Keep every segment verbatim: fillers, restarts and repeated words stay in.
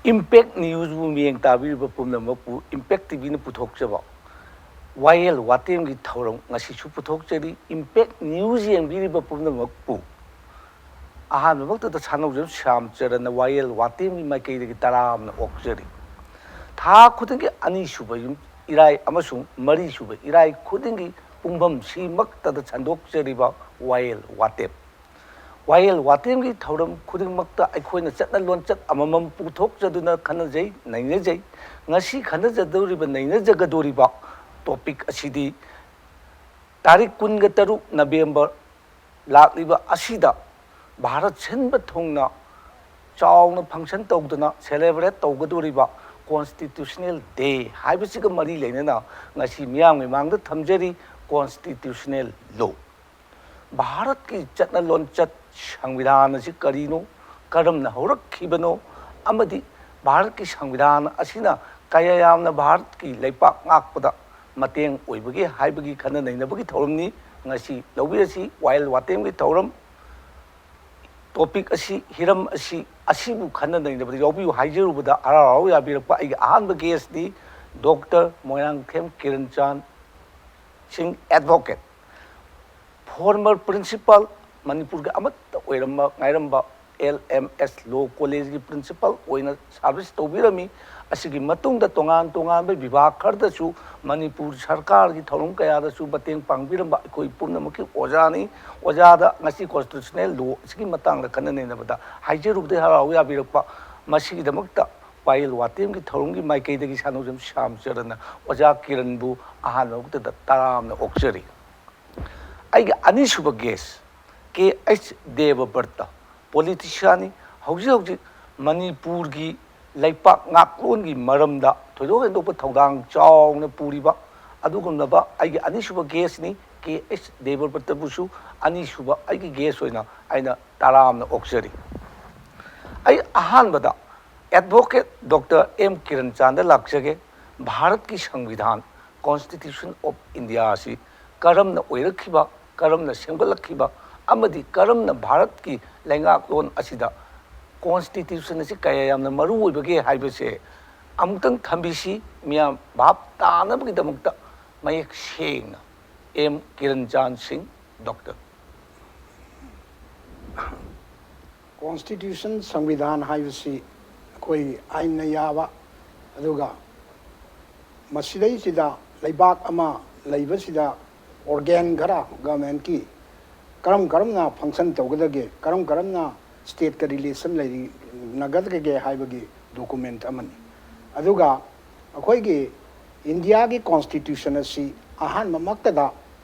Impact ꯅ꯭ꯌꯨꯁꯕꯨ ꯃꯤꯠꯌꯦꯡ ꯇꯥꯕꯤꯔꯤꯕ ꯄꯨꯝꯅꯃꯛꯄꯨ impact ꯇꯤꯚꯤꯅ ꯄꯨꯊꯣꯛꯆꯕ ꯋꯥꯌꯦꯜ ꯋꯥꯇꯦꯝꯒꯤ ꯊꯧꯔꯝ ꯉꯁꯤꯁꯨ ꯄꯨꯊꯣꯛꯆꯔꯤ꯫ ꯏꯝꯄꯦꯛ ꯅ꯭ꯌꯨꯁ ꯌꯦꯡꯕꯤꯔꯤꯕ ꯄꯨꯝꯅꯃꯛꯄꯨ ꯑꯍꯥꯟꯕꯃꯛꯇꯗ ꯁꯥꯟꯅꯧꯖꯝ ꯁ꯭ꯌꯥꯝꯆꯔꯟꯅ ꯋꯥꯌꯦꯜ ꯋꯥꯇꯦꯝꯒꯤ ꯃꯥꯏꯀꯩꯗꯒꯤ ꯇꯔꯥꯝꯅ ꯑꯣꯛꯆꯔꯤ꯫ ꯊꯥ ꯈꯨꯗꯤꯡꯒꯤ ꯑꯅꯤꯁꯨꯕ ꯌꯨꯝ ꯏꯔꯥꯏ ꯑꯃꯁꯨꯡ ꯃꯔꯤꯁꯨꯕ ꯏꯔꯥꯏ ꯈꯨꯗꯤꯡꯒꯤ ꯄꯨꯡꯐꯝꯁꯤꯃꯛꯇꯗ ꯁꯟꯗꯣꯛꯆꯔꯤꯕ ꯋꯥꯌꯦꯜ ꯋꯥꯇꯦꯝ꯫ ꯋꯥꯌꯦꯜ ꯋꯥꯇꯦꯝꯒꯤ ꯊꯧꯔꯝ ꯈꯨꯗꯤꯡꯃꯛꯇ ꯑꯩꯈꯣꯏꯅ ꯆꯠꯅ ꯂꯣꯟꯆꯠ ꯑꯃꯃꯝ ꯄꯨꯊꯣꯛꯆꯗꯨꯅ ꯈꯟꯅꯖꯩ, ꯅꯩꯅꯖꯩ꯫ ꯉꯁꯤ ꯈꯟꯅꯖꯗꯧꯔꯤꯕ, ꯅꯩꯅꯖꯒꯗꯧꯔꯤꯕ ꯇꯣꯄꯤꯛ ꯑꯁꯤꯗꯤ ꯇꯥꯔꯤꯛ ꯀꯨꯟꯒ ꯇꯔꯨꯛ ꯅꯕꯦꯝꯕꯔ ꯂꯥꯛꯂꯤꯕ ꯑꯁꯤꯗ ꯚꯥꯔꯠ ꯁꯤꯟꯕ ꯊꯨꯡꯅ ꯆꯥꯎꯅ ꯐꯪꯁꯟ ꯇꯧꯗꯨꯅ ꯁꯦꯂꯦꯕ꯭ꯔꯦꯠ ꯇꯧꯒꯗꯧꯔꯤꯕ ꯀꯣꯟꯁꯇꯤꯇ꯭ꯌꯨꯁꯅꯦꯜ ꯗꯦ ꯍꯥꯏꯕꯁꯤꯒ ꯃꯔꯤ ꯂꯩꯅꯅ ꯉꯁꯤ ꯃꯤꯌꯥꯝꯒꯤ ꯃꯥꯡꯗ ꯊꯝꯖꯔꯤ꯫ ꯀꯣꯟꯁꯇꯤꯇ꯭ꯌꯨꯁꯅꯦꯜ ꯂꯣ, ꯚꯥꯔꯠꯀꯤ ꯆꯠꯅ ꯂꯣꯟꯆꯠ, ꯁꯪꯕꯤꯙꯥꯟ ꯑꯁꯤ ꯀꯔꯤꯅꯣ, ꯀꯔꯝꯅ ꯍꯧꯔꯛꯈꯤꯕꯅꯣ ꯑꯃꯗꯤ ꯚꯥꯔꯠꯀꯤ ꯁꯪꯕꯤꯙꯥꯟ ꯑꯁꯤꯅ ꯀꯌꯥ ꯌꯥꯝꯅ ꯚꯥꯔꯠꯀꯤ ꯂꯩꯄꯥꯛ ꯉꯥꯛꯄꯗ ꯃꯇꯦꯡ ꯑꯣꯏꯕꯒꯦ ꯍꯥꯏꯕꯒꯤ ꯈꯟꯅ ꯅꯩꯅꯕꯒꯤ ꯊꯧꯔꯝꯅꯤ ꯉꯁꯤ ꯂꯧꯕꯤꯔꯁꯤ꯫ ꯋꯥꯌꯦꯜ ꯋꯥꯇꯦꯝꯒꯤ ꯊꯧꯔꯝ ꯇꯣꯄꯤꯛ ꯑꯁꯤ, ꯍꯤꯔꯝ ꯑꯁꯤ, ꯑꯁꯤꯕꯨ ꯈꯟꯅ ꯅꯩꯅꯕꯗ ꯌꯥꯎꯕꯤꯌꯨ ꯍꯥꯏꯖꯔꯨꯕꯗ ꯍꯔꯥꯎ ꯍꯔꯥꯎ ꯌꯥꯕꯤꯔꯛꯄ ꯑꯩꯒꯤ ꯑꯍꯥꯟꯕ ꯒꯦꯁ꯭ꯠꯇꯤ ꯗꯣꯛꯇꯔ ꯃꯣꯏꯔꯥꯡꯊꯦꯝ ꯀꯤꯔꯟꯆꯥꯟ ꯁꯤꯡ ꯑꯦꯗꯚꯣꯀꯦꯠ, ꯐꯣꯔꯃꯔ ꯄ꯭ꯔꯤꯟꯁꯤꯄꯥꯜ, ꯃꯅꯤꯄꯨꯔꯒꯤ ꯑꯃꯠꯇ ꯑꯣꯏꯔꯝꯕ ꯉꯥꯏꯔꯝꯕ ꯑꯦꯜ ꯑꯦꯝ ꯑꯦꯁ ꯂꯣ ꯀꯣꯂꯦꯖꯀꯤ ꯄ꯭ꯔꯤꯟꯁꯤꯄꯥꯜ ꯑꯣꯏꯅ ꯁꯥꯔꯚꯤꯁ ꯇꯧꯕꯤꯔꯝꯃꯤ꯫ ꯑꯁꯤꯒꯤ ꯃꯇꯨꯡꯗ ꯇꯣꯉꯥꯟ ꯇꯣꯉꯥꯟꯕ ꯚꯤꯚꯥꯒ ꯈꯔꯗꯁꯨ ꯃꯅꯤꯄꯨꯔ ꯁꯔꯀꯥꯔꯒꯤ ꯊꯧꯔꯝ ꯀꯌꯥꯗꯁꯨ ꯃꯇꯦꯡ ꯄꯥꯡꯕꯤꯔꯝꯕ ꯑꯩꯈꯣꯏ ꯄꯨꯝꯅꯃꯛꯀꯤ ꯑꯣꯖꯥꯅꯤ꯫ ꯑꯣꯖꯥꯗ ꯉꯁꯤ ꯀꯣꯟꯁꯇꯤꯇ꯭ꯌꯨꯁꯅꯦꯜ ꯂꯣ ꯑꯁꯤꯒꯤ ꯃꯇꯥꯡꯗ ꯈꯟꯅ ꯅꯩꯅꯕꯗ ꯍꯥꯏꯖꯔꯨꯕꯗ ꯍꯔꯥꯎ ꯌꯥꯕꯤꯔꯛꯄ꯫ ꯃꯁꯤꯒꯤꯗꯃꯛꯇ ꯋꯥꯌꯦꯜ ꯋꯥꯇꯦꯝꯒꯤ ꯊꯧꯔꯝꯒꯤ ꯃꯥꯏꯀꯩꯗꯒꯤ ꯁꯥꯟꯅꯧꯖꯝ ꯁ꯭ꯌꯥꯝꯆꯔꯟꯅ ꯑꯣꯖꯥ ꯀꯤꯔꯟꯕꯨ ꯑꯍꯥꯟꯕ ꯃꯛꯇꯗ ꯇꯔꯥꯝꯅ ꯑꯣꯛꯆꯔꯤ꯫ ꯑꯩꯒꯤ ꯑꯅꯤꯁꯨꯕ ꯒꯦꯁ꯭ꯠ ꯀꯦ ꯑꯩꯆ ꯗꯦꯕꯕ꯭ꯔꯇ, ꯄꯣꯂꯤꯇꯤꯁꯤꯌꯥꯟꯅꯤ꯫ ꯍꯧꯖꯤꯛ ꯍꯧꯖꯤꯛ ꯃꯅꯤꯄꯨꯔꯒꯤ ꯂꯩꯄꯥꯛ ꯉꯥꯛꯂꯣꯟꯒꯤ ꯃꯔꯝꯗ ꯊꯣꯏꯗꯣꯛ ꯍꯦꯟꯗꯣꯛꯄ ꯊꯧꯗꯥꯡ ꯆꯥꯎꯅ ꯄꯨꯔꯤꯕ ꯑꯗꯨꯒꯨꯝꯂꯕ ꯑꯩꯒꯤ ꯑꯅꯤꯁꯨꯕ ꯒꯦꯁ꯭ꯠꯅꯤ꯫ ꯀꯦ ꯑꯩꯆ ꯗꯦꯕꯕ꯭ꯔꯇꯕꯨꯁꯨ ꯑꯅꯤꯁꯨꯕ ꯑꯩꯒꯤ ꯒꯦꯁ꯭ꯠ ꯑꯣꯏꯅ ꯑꯩꯅ ꯇꯔꯥꯝꯅ ꯑꯣꯛꯆꯔꯤ꯫ ꯑꯩ ꯑꯍꯥꯟꯕꯗ ꯑꯦꯗꯚꯣꯀꯦꯠ ꯗꯣꯛꯇꯔ ꯑꯦꯝ ꯀꯤꯔꯟꯆꯥꯟꯗ ꯂꯥꯛꯆꯒꯦ꯫ ꯚꯥꯔꯠꯀꯤ ꯁꯪꯕꯤꯙꯥꯟ, Constitution of India ꯑꯁꯤ ꯀꯔꯝꯅ ꯑꯣꯏꯔꯛꯈꯤꯕ, ꯀꯔꯝꯅ ꯁꯦꯝꯒꯠꯂꯛꯈꯤꯕ ꯑꯃꯗꯤ ꯀꯔꯝꯅ ꯚꯥꯔꯠꯀꯤ ꯂꯩꯉꯥꯛꯂꯣꯟ ꯑꯁꯤꯗ ꯀꯣꯟꯁꯇꯤꯇ꯭ꯌꯨꯁꯟ ꯑꯁꯤ ꯀꯌꯥ ꯌꯥꯝꯅ ꯃꯔꯨ ꯑꯣꯏꯕꯒꯦ ꯍꯥꯏꯕꯁꯦ ꯑꯃꯨꯛꯇꯪ ꯊꯝꯕꯤꯁꯤ, ꯃꯤꯌꯥꯝ ꯚꯥꯞ ꯇꯥꯅꯕꯒꯤꯗꯃꯛꯇ꯫ ꯃꯌꯦꯛ ꯁꯦꯡꯅ, ꯑꯦꯝ ꯀꯤꯔꯟꯆꯥꯟ ꯁꯤꯡ, ꯗꯣꯛꯇꯔ꯫ ꯀꯣꯟꯁꯇꯤꯇ꯭ꯌꯨꯁꯟ, ꯁꯪꯕꯤꯙꯥꯟ ꯍꯥꯏꯕꯁꯤ ꯑꯩꯈꯣꯏ ꯑꯥꯏꯟꯅ ꯌꯥꯕ, ꯑꯗꯨꯒ ꯃꯁꯤꯗꯩꯁꯤꯗ ꯂꯩꯕꯥꯛ ꯑꯃ ꯂꯩꯕꯁꯤꯗ ꯑꯣꯔꯒꯦꯟ ꯈꯔ ꯒꯃꯦꯟꯀꯤ ꯀꯔꯝ ꯀꯔꯝꯅ ꯐꯪꯁꯟ ꯇꯧꯒꯗꯒꯦ, ꯀꯔꯝ ꯀꯔꯝꯅ ꯁ꯭ꯇꯦꯠꯀ ꯔꯤꯂꯦꯁꯟ ꯂꯩꯅꯒꯗꯒꯦ ꯍꯥꯏꯕꯒꯤ ꯗꯣꯀꯨꯃꯦꯟꯠ ꯑꯃꯅꯤ꯫ ꯑꯗꯨꯒ ꯑꯩꯈꯣꯏꯒꯤ ꯏꯟꯗꯤꯌꯥꯒꯤ ꯀꯣꯟꯁꯇꯤꯇ꯭ꯌꯨꯁꯟ ꯑꯁꯤ ꯑꯍꯥꯟꯕꯃꯛꯇꯗ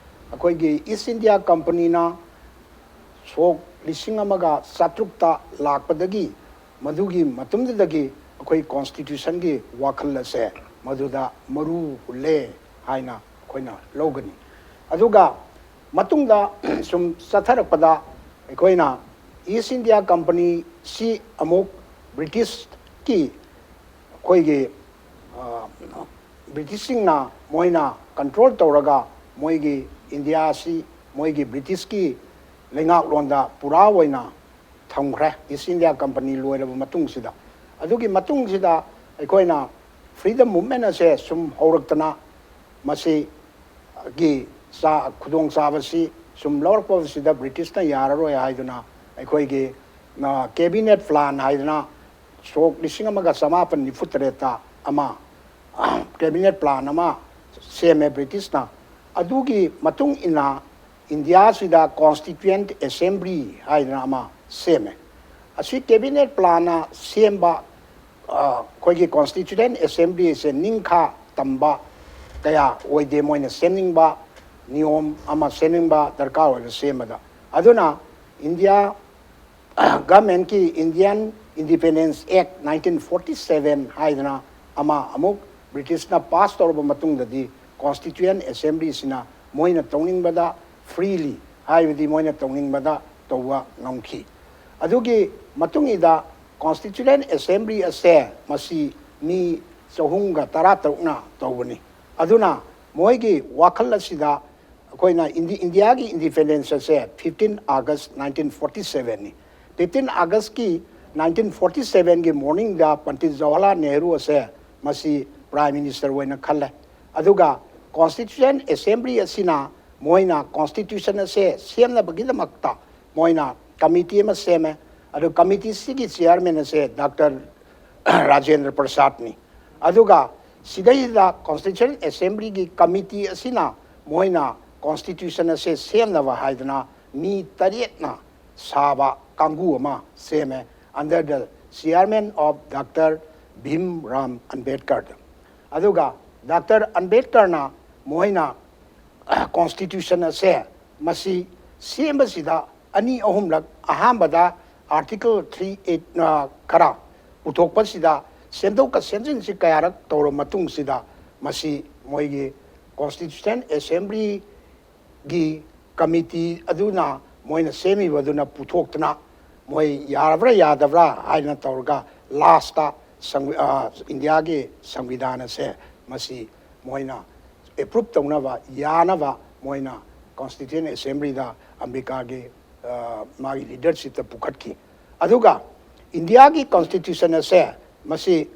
ꯑꯩꯈꯣꯏꯒꯤ ꯏꯁ ꯏꯟꯗꯤꯌꯥ ꯀꯝꯄꯅꯤꯅ ꯁꯣꯛ ꯂꯤꯁꯤꯡ ꯑꯃꯒ ꯆꯥꯇ꯭ꯔꯨꯛꯇ ꯂꯥꯛꯄꯗꯒꯤ, ꯃꯗꯨꯒꯤ ꯃꯇꯝꯗꯨꯗꯒꯤ ꯑꯩꯈꯣꯏ ꯀꯣꯟꯁꯇꯤꯇ꯭ꯌꯨꯁꯟꯒꯤ ꯋꯥꯈꯜ ꯑꯁꯦ ꯃꯗꯨꯗ ꯃꯔꯨ ꯍꯨꯜꯂꯦ ꯍꯥꯏꯅ ꯑꯩꯈꯣꯏꯅ ꯂꯧꯒꯅꯤ꯫ ꯑꯗꯨꯒ ꯃꯇꯨꯡꯗ ꯁꯨꯝ ꯆꯠꯊꯔꯛꯄꯗ ꯑꯩꯈꯣꯏꯅ ꯏꯁ ꯏꯟꯗꯤꯌꯥ ꯀꯝꯄꯅꯤꯁꯤ ꯑꯃꯨꯛ ꯕ꯭ꯔꯤꯇꯤꯁꯀꯤ ꯑꯩꯈꯣꯏꯒꯤ, ꯑ, ꯕ꯭ꯔꯤꯇꯤꯁꯁꯤꯡꯅ ꯃꯣꯏꯅ ꯀꯟꯇ꯭ꯔꯣꯜ ꯇꯧꯔꯒ ꯃꯣꯏꯒꯤ ꯏꯟꯗꯤꯌꯥꯁꯤ ꯃꯣꯏꯒꯤ ꯕ꯭ꯔꯤꯇꯤꯁꯀꯤ ꯂꯩꯉꯥꯛꯂꯣꯟꯗ ꯄꯨꯔꯥ ꯑꯣꯏꯅ ꯊꯝꯈ꯭ꯔꯦ, ꯏꯁ ꯏꯟꯗꯤꯌꯥ ꯀꯝꯄꯅꯤ ꯂꯣꯏꯔꯕ ꯃꯇꯨꯡꯁꯤꯗ꯫ ꯑꯗꯨꯒꯤ ꯃꯇꯨꯡꯁꯤꯗ ꯑꯩꯈꯣꯏꯅ ꯐ꯭ꯔꯤꯗꯝ ꯃꯨꯚꯃꯦꯟ ꯑꯁꯦ ꯁꯨꯝ ꯍꯧꯔꯛꯇꯅ ꯃꯁꯤꯒꯤ ꯆꯥ-, ꯈꯨꯗꯣꯡꯆꯥꯕꯁꯤ ꯁꯨꯝ ꯂꯧꯔꯛꯄꯁꯤꯗ ꯕ꯭ꯔꯤꯇꯤꯁꯅ ꯌꯥꯔꯔꯣꯏ ꯍꯥꯏꯗꯨꯅ ꯑꯩꯈꯣꯏꯒꯤ, ꯑ, ꯀꯦꯕꯤꯅꯦꯠ ꯄ꯭ꯂꯥꯟ ꯍꯥꯏꯗꯅ ꯁꯣꯛ ꯂꯤꯁꯤꯡ ꯑꯃꯒ ꯆꯃꯥꯄꯟ ꯅꯤꯐꯨ ꯇꯔꯦꯠꯇ ꯑꯃ, ꯀꯦꯕꯤꯅꯦꯠ ꯄ꯭ꯂꯥꯟ ꯑꯃ ꯁꯦꯝꯃꯦ ꯕ꯭ꯔꯤꯇꯤꯁꯅ꯫ ꯑꯗꯨꯒꯤ ꯃꯇꯨꯡ ꯏꯟꯅ ꯏꯟꯗꯤꯌꯥꯁꯤꯗ ꯀꯣꯟꯁꯇꯤꯇ꯭ꯌꯨꯌꯦꯟꯠ ꯑꯦꯁꯦꯝꯕ꯭ꯂꯤ ꯍꯥꯏꯗꯅ ꯑꯃ ꯁꯦꯝꯃꯦ꯫ ꯑꯁꯤ ꯀꯦꯕꯤꯅꯦꯠ ꯄ꯭ꯂꯥꯟꯅ ꯁꯦꯝꯕ, ꯑ, ꯑꯩꯈꯣꯏꯒꯤ ꯀꯣꯟꯁꯇꯤꯇ꯭ꯌꯨꯌꯦꯟꯠ ꯑꯦꯁꯦꯝꯕ꯭ꯂꯤꯁꯦ ꯅꯤꯡꯈꯥ ꯇꯝꯕ ꯀꯌꯥ ꯑꯣꯏꯗꯦ, ꯃꯣꯏꯅ ꯁꯦꯝꯅꯤꯡꯕ ꯅꯤꯌꯣꯝ ꯑꯃ ꯁꯦꯝꯅꯤꯡꯕ ꯗꯔꯀꯥꯔ ꯑꯣꯏꯕ ꯁꯦꯝꯕꯗ꯫ ꯑꯗꯨꯅ ꯏꯟꯗꯤꯌꯥ ꯒꯃꯦꯟꯀꯤ ꯏꯟꯗꯤꯌꯥꯟ ꯏꯟꯗꯤꯄꯦꯟꯗꯦꯟꯁ ꯑꯦꯛ ꯅꯥꯏꯟꯇꯤꯟ ꯐꯣꯔꯇꯤ ꯁꯚꯦꯟ ꯍꯥꯏꯗꯅ ꯑꯃ ꯑꯃꯨꯛ ꯕ꯭ꯔꯤꯇꯤꯁꯅ ꯄꯥꯁ ꯇꯧꯔꯕ ꯃꯇꯨꯡꯗꯗꯤ ꯀꯣꯟꯁꯇꯤꯇ꯭ꯌꯨꯌꯦꯟꯠ ꯑꯦꯁꯦꯝꯕ꯭ꯂꯤꯁꯤꯅ ꯃꯣꯏꯅ ꯇꯧꯅꯤꯡꯕꯗ ꯐ꯭ꯔꯤꯂꯤ, ꯍꯥꯏꯕꯗꯤ ꯃꯣꯏꯅ ꯇꯧꯅꯤꯡꯕꯗ ꯇꯧꯕ ꯉꯝꯈꯤ꯫ ꯑꯗꯨꯒꯤ ꯃꯇꯨꯡ ꯏꯟꯅ ꯀꯣꯟꯁꯇꯤꯇ꯭ꯌꯨꯌꯦꯟꯠ ꯑꯦꯁꯦꯝꯕ꯭ꯂꯤ ꯑꯁꯦ ꯃꯁꯤ ꯃꯤ ꯆꯍꯨꯝꯒ ꯇꯔꯥ ꯇꯔꯨꯛꯅ ꯇꯧꯕꯅꯤ꯫ ꯑꯗꯨꯅ ꯃꯣꯏꯒꯤ ꯋꯥꯈꯜ ꯑꯁꯤꯗ ꯑꯩꯈꯣꯏꯅ ꯏꯟꯗꯤ-, ꯏꯟꯗꯤꯌꯥꯒꯤ ꯏꯟꯗꯤꯄꯦꯟꯗꯦꯟꯁ ꯑꯁꯦ ꯐꯤꯐꯇꯤꯟ ꯑꯥꯒꯁ ꯅꯥꯏꯟꯇꯤꯟ ꯐꯣꯔꯇꯤ ꯁꯚꯦꯟꯅꯤ꯫ ꯐꯤꯐꯇꯤꯟ ꯑꯥꯒꯁꯀꯤ ꯅꯥꯏꯟꯇꯤꯟ ꯐꯣꯔꯇꯤ ꯁꯚꯦꯟꯒꯤ ꯃꯣꯔꯅꯤꯡꯗ ꯄꯟꯗꯤꯠ ꯖꯋꯥꯍꯔꯂꯥꯜ ꯅꯦꯍꯔꯨ ꯑꯁꯦ ꯃꯁꯤ ꯄ꯭ꯔꯥꯏꯝ ꯃꯤꯅꯤꯁꯇꯔ ꯑꯣꯏꯅ ꯈꯜꯂꯦ꯫ ꯑꯗꯨꯒ ꯀꯣꯟꯁꯇꯤꯇ꯭ꯌꯨꯁꯟ ꯑꯦꯁꯦꯝꯕ꯭ꯂꯤ ꯑꯁꯤꯅ ꯃꯣꯏꯅ ꯀꯣꯟꯁꯇꯤꯇ꯭ꯌꯨꯁꯟ ꯑꯁꯦ ꯁꯦꯝꯅꯕꯒꯤꯗꯃꯛꯇ ꯃꯣꯏꯅ ꯀꯃꯤꯇꯤ ꯑꯃ ꯁꯦꯝꯃꯦ꯫ ꯑꯗꯨ ꯀꯃꯤꯇꯤꯁꯤꯒꯤ ꯆꯤꯌꯥꯔꯃꯦꯟ ꯑꯁꯦ ꯗꯥꯛꯇꯔ ꯔꯥꯖꯦꯟꯗ꯭ꯔ ꯄ꯭ꯔꯁꯥꯗꯅꯤ꯫ ꯑꯗꯨꯒ ꯁꯤꯗꯩꯁꯤꯗ ꯀꯣꯟꯁꯇꯤꯇ꯭ꯌꯨꯁꯟ ꯑꯦꯁꯦꯝꯕ꯭ꯂꯤꯒꯤ ꯀꯃꯤꯇꯤ ꯑꯁꯤꯅ ꯃꯣꯏꯅ ꯀꯣꯟꯁꯇꯤꯇ꯭ꯌꯨꯁꯟ ꯑꯁꯦ ꯁꯦꯝꯅꯕ ꯍꯥꯏꯗꯅ ꯃꯤ ꯇꯔꯦꯠꯅ ꯁꯥꯕ ꯀꯥꯡꯕꯨ ꯑꯃ ꯁꯦꯝꯃꯦ, under the chairman of Doctor ꯚꯤꯝ ꯔꯥꯝ ꯑꯝꯕꯦꯗꯀꯔ꯫ ꯑꯗꯨꯒ ꯗꯥꯛꯇꯔ ꯑꯝꯕꯦꯗꯀꯔꯅ ꯃꯣꯏꯅ ꯀꯣꯟꯁꯇꯤꯇ꯭ꯌꯨꯁꯟ ꯑꯁꯦ ꯃꯁꯤ ꯁꯦꯝꯕꯁꯤꯗ ꯑꯅꯤ ꯑꯍꯨꯝꯂꯛ, ꯑꯍꯥꯟꯕꯗ ꯑꯥꯔꯇꯤꯀꯜ ꯊ꯭ꯔꯤ ꯑꯩꯠ ꯈꯔ ꯄꯨꯊꯣꯛꯄꯁꯤꯗ ꯁꯦꯝꯗꯣꯛꯀ ꯁꯦꯝꯖꯤꯟꯁꯤ ꯀꯌꯥꯔꯛ ꯇꯧꯔꯕ ꯃꯇꯨꯡꯁꯤꯗ ꯃꯁꯤ ꯃꯣꯏꯒꯤ ꯀꯣꯟꯁꯇꯤꯇ꯭ꯌꯨꯁꯟ ꯑꯦꯁꯦꯝꯕ꯭ꯂꯤꯒꯤ ꯀꯃꯤꯇꯤ ꯑꯗꯨꯅ ꯃꯣꯏꯅ ꯁꯦꯝꯃꯤꯕꯗꯨꯅ ꯄꯨꯊꯣꯛꯇꯅ ꯃꯣꯏ ꯌꯥꯔꯕ꯭ꯔꯥ ꯌꯥꯗꯕ꯭ꯔꯥ ꯍꯥꯏꯅ ꯇꯧꯔꯒ ꯂꯥꯁꯇ ꯏꯟꯗꯤꯌꯥꯒꯤ ꯁꯪꯕꯤꯙꯥꯟ ꯑꯁꯦ ꯃꯁꯤ ꯃꯣꯏꯅ ꯑꯦꯄ꯭ꯔꯨꯞ ꯇꯧꯅꯕ ꯌꯥꯅꯕ ꯃꯣꯏꯅ ꯀꯣꯟꯁꯇꯤꯇ꯭ꯌꯨꯁꯟ ꯑꯦꯁꯦꯝꯕ꯭ꯂꯤꯗ ꯑꯝꯕꯦꯗꯀꯔꯒꯤ ꯃꯥꯒꯤ ꯂꯤꯗꯔꯁꯤꯞꯇ ꯄꯨꯈꯠꯈꯤ꯫ ꯑꯗꯨꯒ ꯏꯟꯗꯤꯌꯥꯒꯤ ꯀꯣꯟꯁꯇꯤꯇ꯭ꯌꯨꯁꯟ ꯑꯁꯦ ꯃꯁꯤ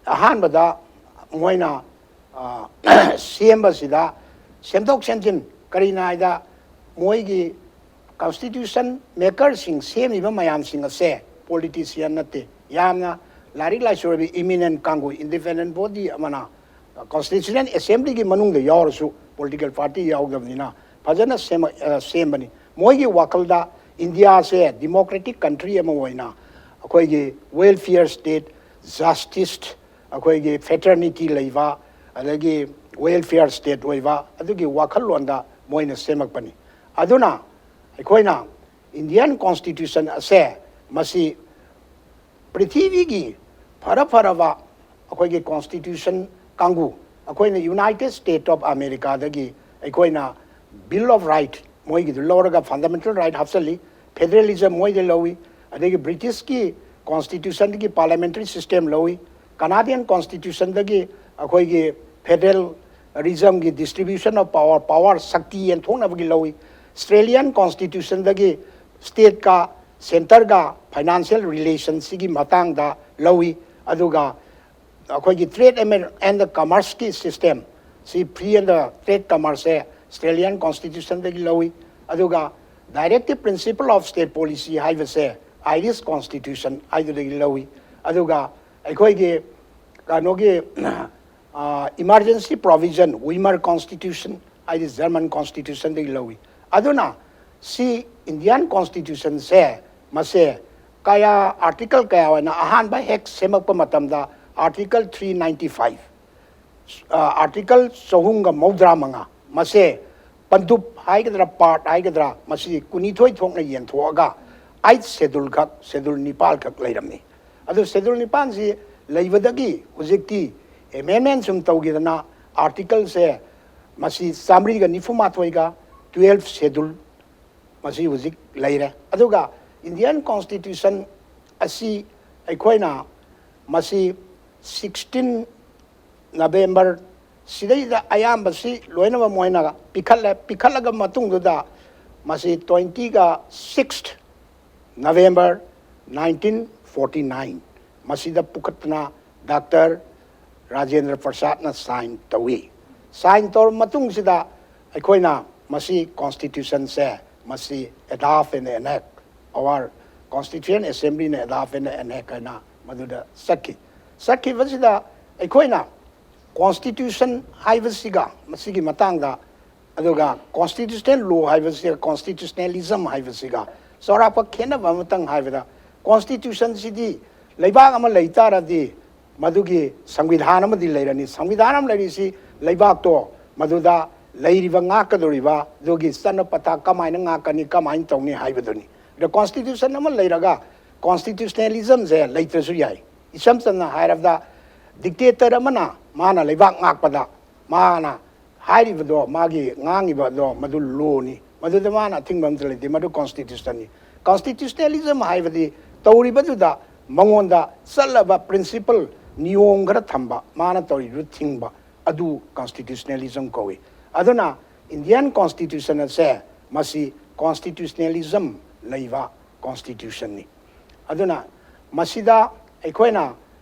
ꯑꯍꯥꯟꯕꯗ ꯃꯣꯏꯅ ꯁꯦꯝꯕꯁꯤꯗ ꯁꯦꯝꯗꯣꯛ ꯁꯦꯝꯖꯤꯟ ꯀꯔꯤꯅꯣ ꯍꯥꯏꯗ ꯃꯣꯏꯒꯤ ꯀꯣꯟꯁꯇꯤꯇ꯭ꯌꯨꯁꯟ ꯃꯦꯀꯔꯁꯤꯡ, ꯁꯦꯝꯃꯤꯕ ꯃꯌꯥꯝꯁꯤꯡ ꯑꯁꯦ ꯄꯣꯂꯤꯇꯤꯁꯤꯌꯥꯟ ꯅꯠꯇꯦ, ꯌꯥꯝꯅ ꯂꯥꯏꯔꯤꯛ ꯂꯥꯏꯁꯨ ꯑꯣꯏꯕ ꯏꯃꯤꯅꯦꯟ ꯀꯥꯡꯕꯨ, ꯏꯟꯗꯤꯄꯦꯟꯗꯦꯟ ꯕꯣꯗꯤ ꯑꯃꯅ ꯀꯣꯟꯁꯇꯤꯇ꯭ꯌꯨꯁꯟ ꯑꯦꯁꯦꯝꯕ꯭ꯂꯤꯒꯤ ꯃꯅꯨꯡꯗ ꯌꯥꯎꯔꯁꯨ ꯄꯣꯂꯤꯇꯤꯀꯦꯜ ꯄꯥꯔꯇꯤ ꯌꯥꯎꯗꯕꯅꯤꯅ ꯐꯖꯅ ꯁꯦꯝꯃ-, ꯑ, ꯁꯦꯝꯕꯅꯤ꯫ ꯃꯣꯏꯒꯤ ꯋꯥꯈꯜꯗ ꯏꯟꯗꯤꯌꯥꯁꯦ ꯗꯤꯃꯣꯀ꯭ꯔꯦꯇꯤꯛ ꯀꯟꯇ꯭ꯔꯤ ꯑꯃ ꯑꯣꯏꯅ ꯑꯩꯈꯣꯏꯒꯤ ꯋꯦꯜꯐꯤꯌꯔ ꯁ꯭ꯇꯦꯠ, ꯖꯁꯇꯤꯁ, ꯑꯩꯈꯣꯏꯒꯤ ꯐ꯭ꯔꯦꯇꯔꯅꯤꯇꯤ ꯂꯩꯕ, ꯑꯗꯒꯤ ꯋꯦꯜꯐꯤꯌꯔ ꯁ꯭ꯇꯦꯠ ꯑꯣꯏꯕ ꯑꯗꯨꯒꯤ ꯋꯥꯈꯜꯂꯣꯟꯗ ꯃꯣꯏꯅ ꯁꯦꯝꯃꯛꯄꯅꯤ꯫ ꯑꯗꯨꯅ ꯑꯩꯈꯣꯏꯅ ꯏꯟꯗꯤꯌꯥꯟ ꯀꯣꯟꯁꯇꯤꯇ꯭ꯌꯨꯁꯟ ꯑꯁꯦ ꯃꯁꯤ ꯄ꯭ꯔꯤꯊꯤꯕꯤꯒꯤ ꯐꯔ ꯐꯔꯕ ꯑꯩꯈꯣꯏꯒꯤ ꯀꯣꯟꯁꯇꯤꯇ꯭ꯌꯨꯁꯟ ꯀꯥꯡꯕꯨ, ꯑꯩꯈꯣꯏꯅ ꯌꯨꯅꯥꯏꯇꯦꯠ ꯁ꯭ꯇꯦꯠ ꯑꯣꯐ ꯑꯃꯦꯔꯤꯀꯥꯗꯒꯤ ꯑꯩꯈꯣꯏꯅ ꯕꯤꯜ ꯑꯣꯐ ꯔꯥꯏꯠ, ꯃꯣꯏꯒꯤꯗꯨ ꯂꯧꯔꯒ ꯐꯟꯗꯥꯃꯦꯟꯇꯦꯜ ꯔꯥꯏꯠ ꯍꯥꯞꯆꯤꯜꯂꯤ, ꯐꯦꯗꯔꯦꯂꯤꯖꯝ ꯃꯣꯏꯗ ꯂꯧꯏ, ꯑꯗꯒꯤ ꯕ꯭ꯔꯤꯇꯤꯁꯀꯤ ꯀꯣꯟꯁꯇꯤꯇ꯭ꯌꯨꯁꯟꯗꯒꯤ ꯄꯥꯔꯂꯤꯌꯥꯃꯦꯟꯇꯔꯤ ꯁꯤꯁꯇꯦꯝ ꯂꯧꯏ, ꯀꯅꯥꯗꯤꯌꯟ ꯀꯣꯟꯁꯇꯤꯇ꯭ꯌꯨꯁꯟꯗꯒꯤ ꯑꯩꯈꯣꯏꯒꯤ ꯐꯦꯗꯔꯦꯂꯤꯖꯝꯒꯤ ꯗꯤꯁꯇ꯭ꯔꯤꯕ꯭ꯌꯨꯁꯟ ꯑꯣꯐ ꯄꯥꯋꯔ, ꯄꯥꯋꯔ ꯁꯛꯇꯤ ꯌꯦꯟꯊꯣꯛꯅꯕꯒꯤ ꯂꯧꯏ, ꯑꯁꯇ꯭ꯔꯦꯂꯤꯌꯥꯟ ꯀꯣꯟꯁꯇꯤꯇ꯭ꯌꯨꯁꯟꯗꯒꯤ ꯁ꯭ꯇꯦꯠꯀ ꯁꯦꯟꯇꯔꯒ ꯐꯥꯏꯅꯥꯟꯁꯤꯌꯦꯜ ꯔꯤꯂꯦꯁꯟꯁꯤꯒꯤ ꯃꯇꯥꯡꯗ ꯂꯧꯏ꯫ ꯑꯗꯨꯒ ꯑꯩꯈꯣꯏꯒꯤ trade and commerceꯀꯤ system ꯁꯤ, free and trade commerceꯁꯦ Australian Constitutionꯗꯒꯤ ꯂꯧꯏ꯫ ꯑꯗꯨꯒ directive principle of state policy ꯍꯥꯏꯕꯁꯦ Irish Constitution ꯍꯥꯏꯗꯨꯗꯒꯤ ꯂꯧꯏ꯫ ꯑꯗꯨꯒ ꯑꯩꯈꯣꯏꯒꯤ ꯀꯩꯅꯣꯒꯤ emergency provision, Weimar Constitution ꯍꯥꯏꯗꯤ German Constitutionꯗꯒꯤ ꯂꯧꯏ꯫ ꯑꯗꯨꯅ ꯁꯤ Indian Constitutionꯁꯦ ꯃꯁꯦ ꯀꯌꯥ, article ꯀꯌꯥ ꯑꯣꯏꯅ ꯑꯍꯥꯟꯕ ꯍꯦꯛ ꯁꯦꯝꯃꯛꯄ ꯃꯇꯝꯗ article three ninety five, article ꯆꯍꯨꯝꯒ ꯃꯧꯗ꯭ꯔꯥ ꯃꯉꯥ, ꯃꯁꯦ ꯄꯟꯗꯨꯞ ꯍꯥꯏꯒꯗ꯭ꯔꯥ, part ꯍꯥꯏꯒꯗ꯭ꯔꯥ, ꯃꯁꯤ ꯀꯨꯟꯅꯤꯊꯣꯏ ꯊꯣꯛꯅ ꯌꯦꯟꯊꯣꯛꯑꯒ eighth schedule ꯈꯛ, schedule ꯅꯤꯄꯥꯜ ꯈꯛ ꯂꯩꯔꯝꯃꯤ꯫ ꯑꯗꯨ schedule ꯅꯤꯄꯥꯜꯁꯤ ꯂꯩꯕꯗꯒꯤ ꯍꯧꯖꯤꯛꯇꯤ amendment ꯁꯨꯝ ꯇꯧꯈꯤꯗꯅ articleꯁꯦ ꯃꯁꯤ ꯆꯥꯃꯔꯤꯒ ꯅꯤꯐꯨ ꯃꯥꯊꯣꯏꯒ twelfth schedule ꯃꯁꯤ ꯍꯧꯖꯤꯛ ꯂꯩꯔꯦ꯫ ꯑꯗꯨꯒ Indian Constitution ꯑꯁꯤ ꯑꯩꯈꯣꯏꯅ ꯃꯁꯤ sixteen November ꯁꯤꯗꯩꯗ ꯑꯌꯥꯝꯕꯁꯤ ꯂꯣꯏꯅꯃꯛ ꯃꯣꯏꯅ ꯄꯤꯈꯠꯂꯦ꯫ ꯄꯤꯈꯠꯂꯒ ꯃꯇꯨꯡꯗꯨꯗ ꯃꯁꯤ twenty six November nineteen forty nine ꯃꯁꯤꯗ ꯄꯨꯈꯠꯇꯅ Doctor ꯔꯥꯖꯦꯟꯗ꯭ꯔ ꯄ꯭ꯔꯁꯥꯗꯅ sign ꯇꯧꯏ꯫ Sign ꯇꯧꯔꯕ ꯃꯇꯨꯡꯁꯤꯗ ꯑꯩꯈꯣꯏꯅ ꯃꯁꯤ Constitutionꯁꯦ ꯃꯁꯤ adopt and enact, our Constituent Assemblyꯅ adopt and enact ꯍꯥꯏꯅ ꯃꯗꯨꯗ ꯆꯠꯈꯤ꯫ ꯆꯠꯈꯤꯕꯁꯤꯗ ꯑꯩꯈꯣꯏꯅ Constitution ꯍꯥꯏꯕꯁꯤꯒ ꯃꯁꯤꯒꯤ ꯃꯇꯥꯡꯗ, ꯑꯗꯨꯒ constitutional law ꯍꯥꯏꯕꯁꯤꯒ constitutionalism ꯍꯥꯏꯕꯁꯤꯒ ꯆꯥꯎꯔꯥꯛꯄ ꯈꯦꯠꯅꯕ ꯑꯃꯇꯪ ꯍꯥꯏꯕꯗ, Constitutionꯁꯤꯗꯤ ꯂꯩꯕꯥꯛ ꯑꯃ ꯂꯩ ꯇꯥꯔꯗꯤ ꯃꯗꯨꯒꯤ ꯁꯪꯕꯤꯙꯥꯟ ꯑꯃꯗꯤ ꯂꯩꯔꯅꯤ꯫ ꯁꯪꯕꯤꯙꯥꯟ ꯑꯃ ꯂꯩꯔꯤꯁꯤ ꯂꯩꯕꯥꯛꯇꯣ ꯃꯗꯨꯗ ꯂꯩꯔꯤꯕ ꯉꯥꯛꯀꯗꯧꯔꯤꯕ ꯑꯗꯨꯒꯤ ꯆꯠꯅ ꯄꯊꯥꯞ ꯀꯃꯥꯏꯅ ꯉꯥꯛꯀꯅꯤ, ꯀꯃꯥꯏꯅ ꯇꯧꯅꯤ ꯍꯥꯏꯕꯗꯨꯅꯤ꯫ ꯑꯗꯣ Constitution ꯑꯃ ꯂꯩꯔꯒ Constitutionalismꯁꯦ ꯂꯩꯇ꯭ꯔꯁꯨ ꯌꯥꯏ꯫ ꯏꯆꯝ ꯆꯝꯅ ꯍꯥꯏꯔꯕꯗ, dictator ꯑꯃꯅ ꯃꯥꯅ ꯂꯩꯕꯥꯛ ꯉꯥꯛꯄꯗ ꯃꯥꯅ ꯍꯥꯏꯔꯤꯕꯗꯣ, ꯃꯥꯒꯤ ꯉꯥꯡꯉꯤꯕꯗꯣ, ꯃꯗꯨ lawꯅꯤ, ꯃꯗꯨꯗ ꯃꯥꯅ ꯑꯊꯤꯡꯕ ꯑꯝꯇ ꯂꯩꯇꯦ, ꯃꯗꯨ Constitutionꯅꯤ꯫ Constitutionalism ꯍꯥꯏꯕꯗꯤ ꯇꯧꯔꯤꯕꯗꯨꯗ ꯃꯉꯣꯟꯗ ꯆꯠꯂꯕ principle, ꯅꯤꯌꯣꯝ ꯈꯔ ꯊꯝꯕ, ꯃꯥꯅ ꯇꯧꯔꯤꯕꯗꯨ ꯊꯤꯡꯕ, ꯑꯗꯨ Constitutionalism ꯀꯧꯏ꯫ ꯑꯗꯨꯅ Indian Constitution ꯑꯁꯦ ꯃꯁꯤ Constitutionalism ꯂꯩꯕ ꯀꯣꯟꯁꯇꯤꯇ꯭ꯌꯨꯁꯟꯅꯤ꯫ ꯑꯗꯨꯅ ꯃꯁꯤꯗ ꯑꯩꯈꯣꯏꯅ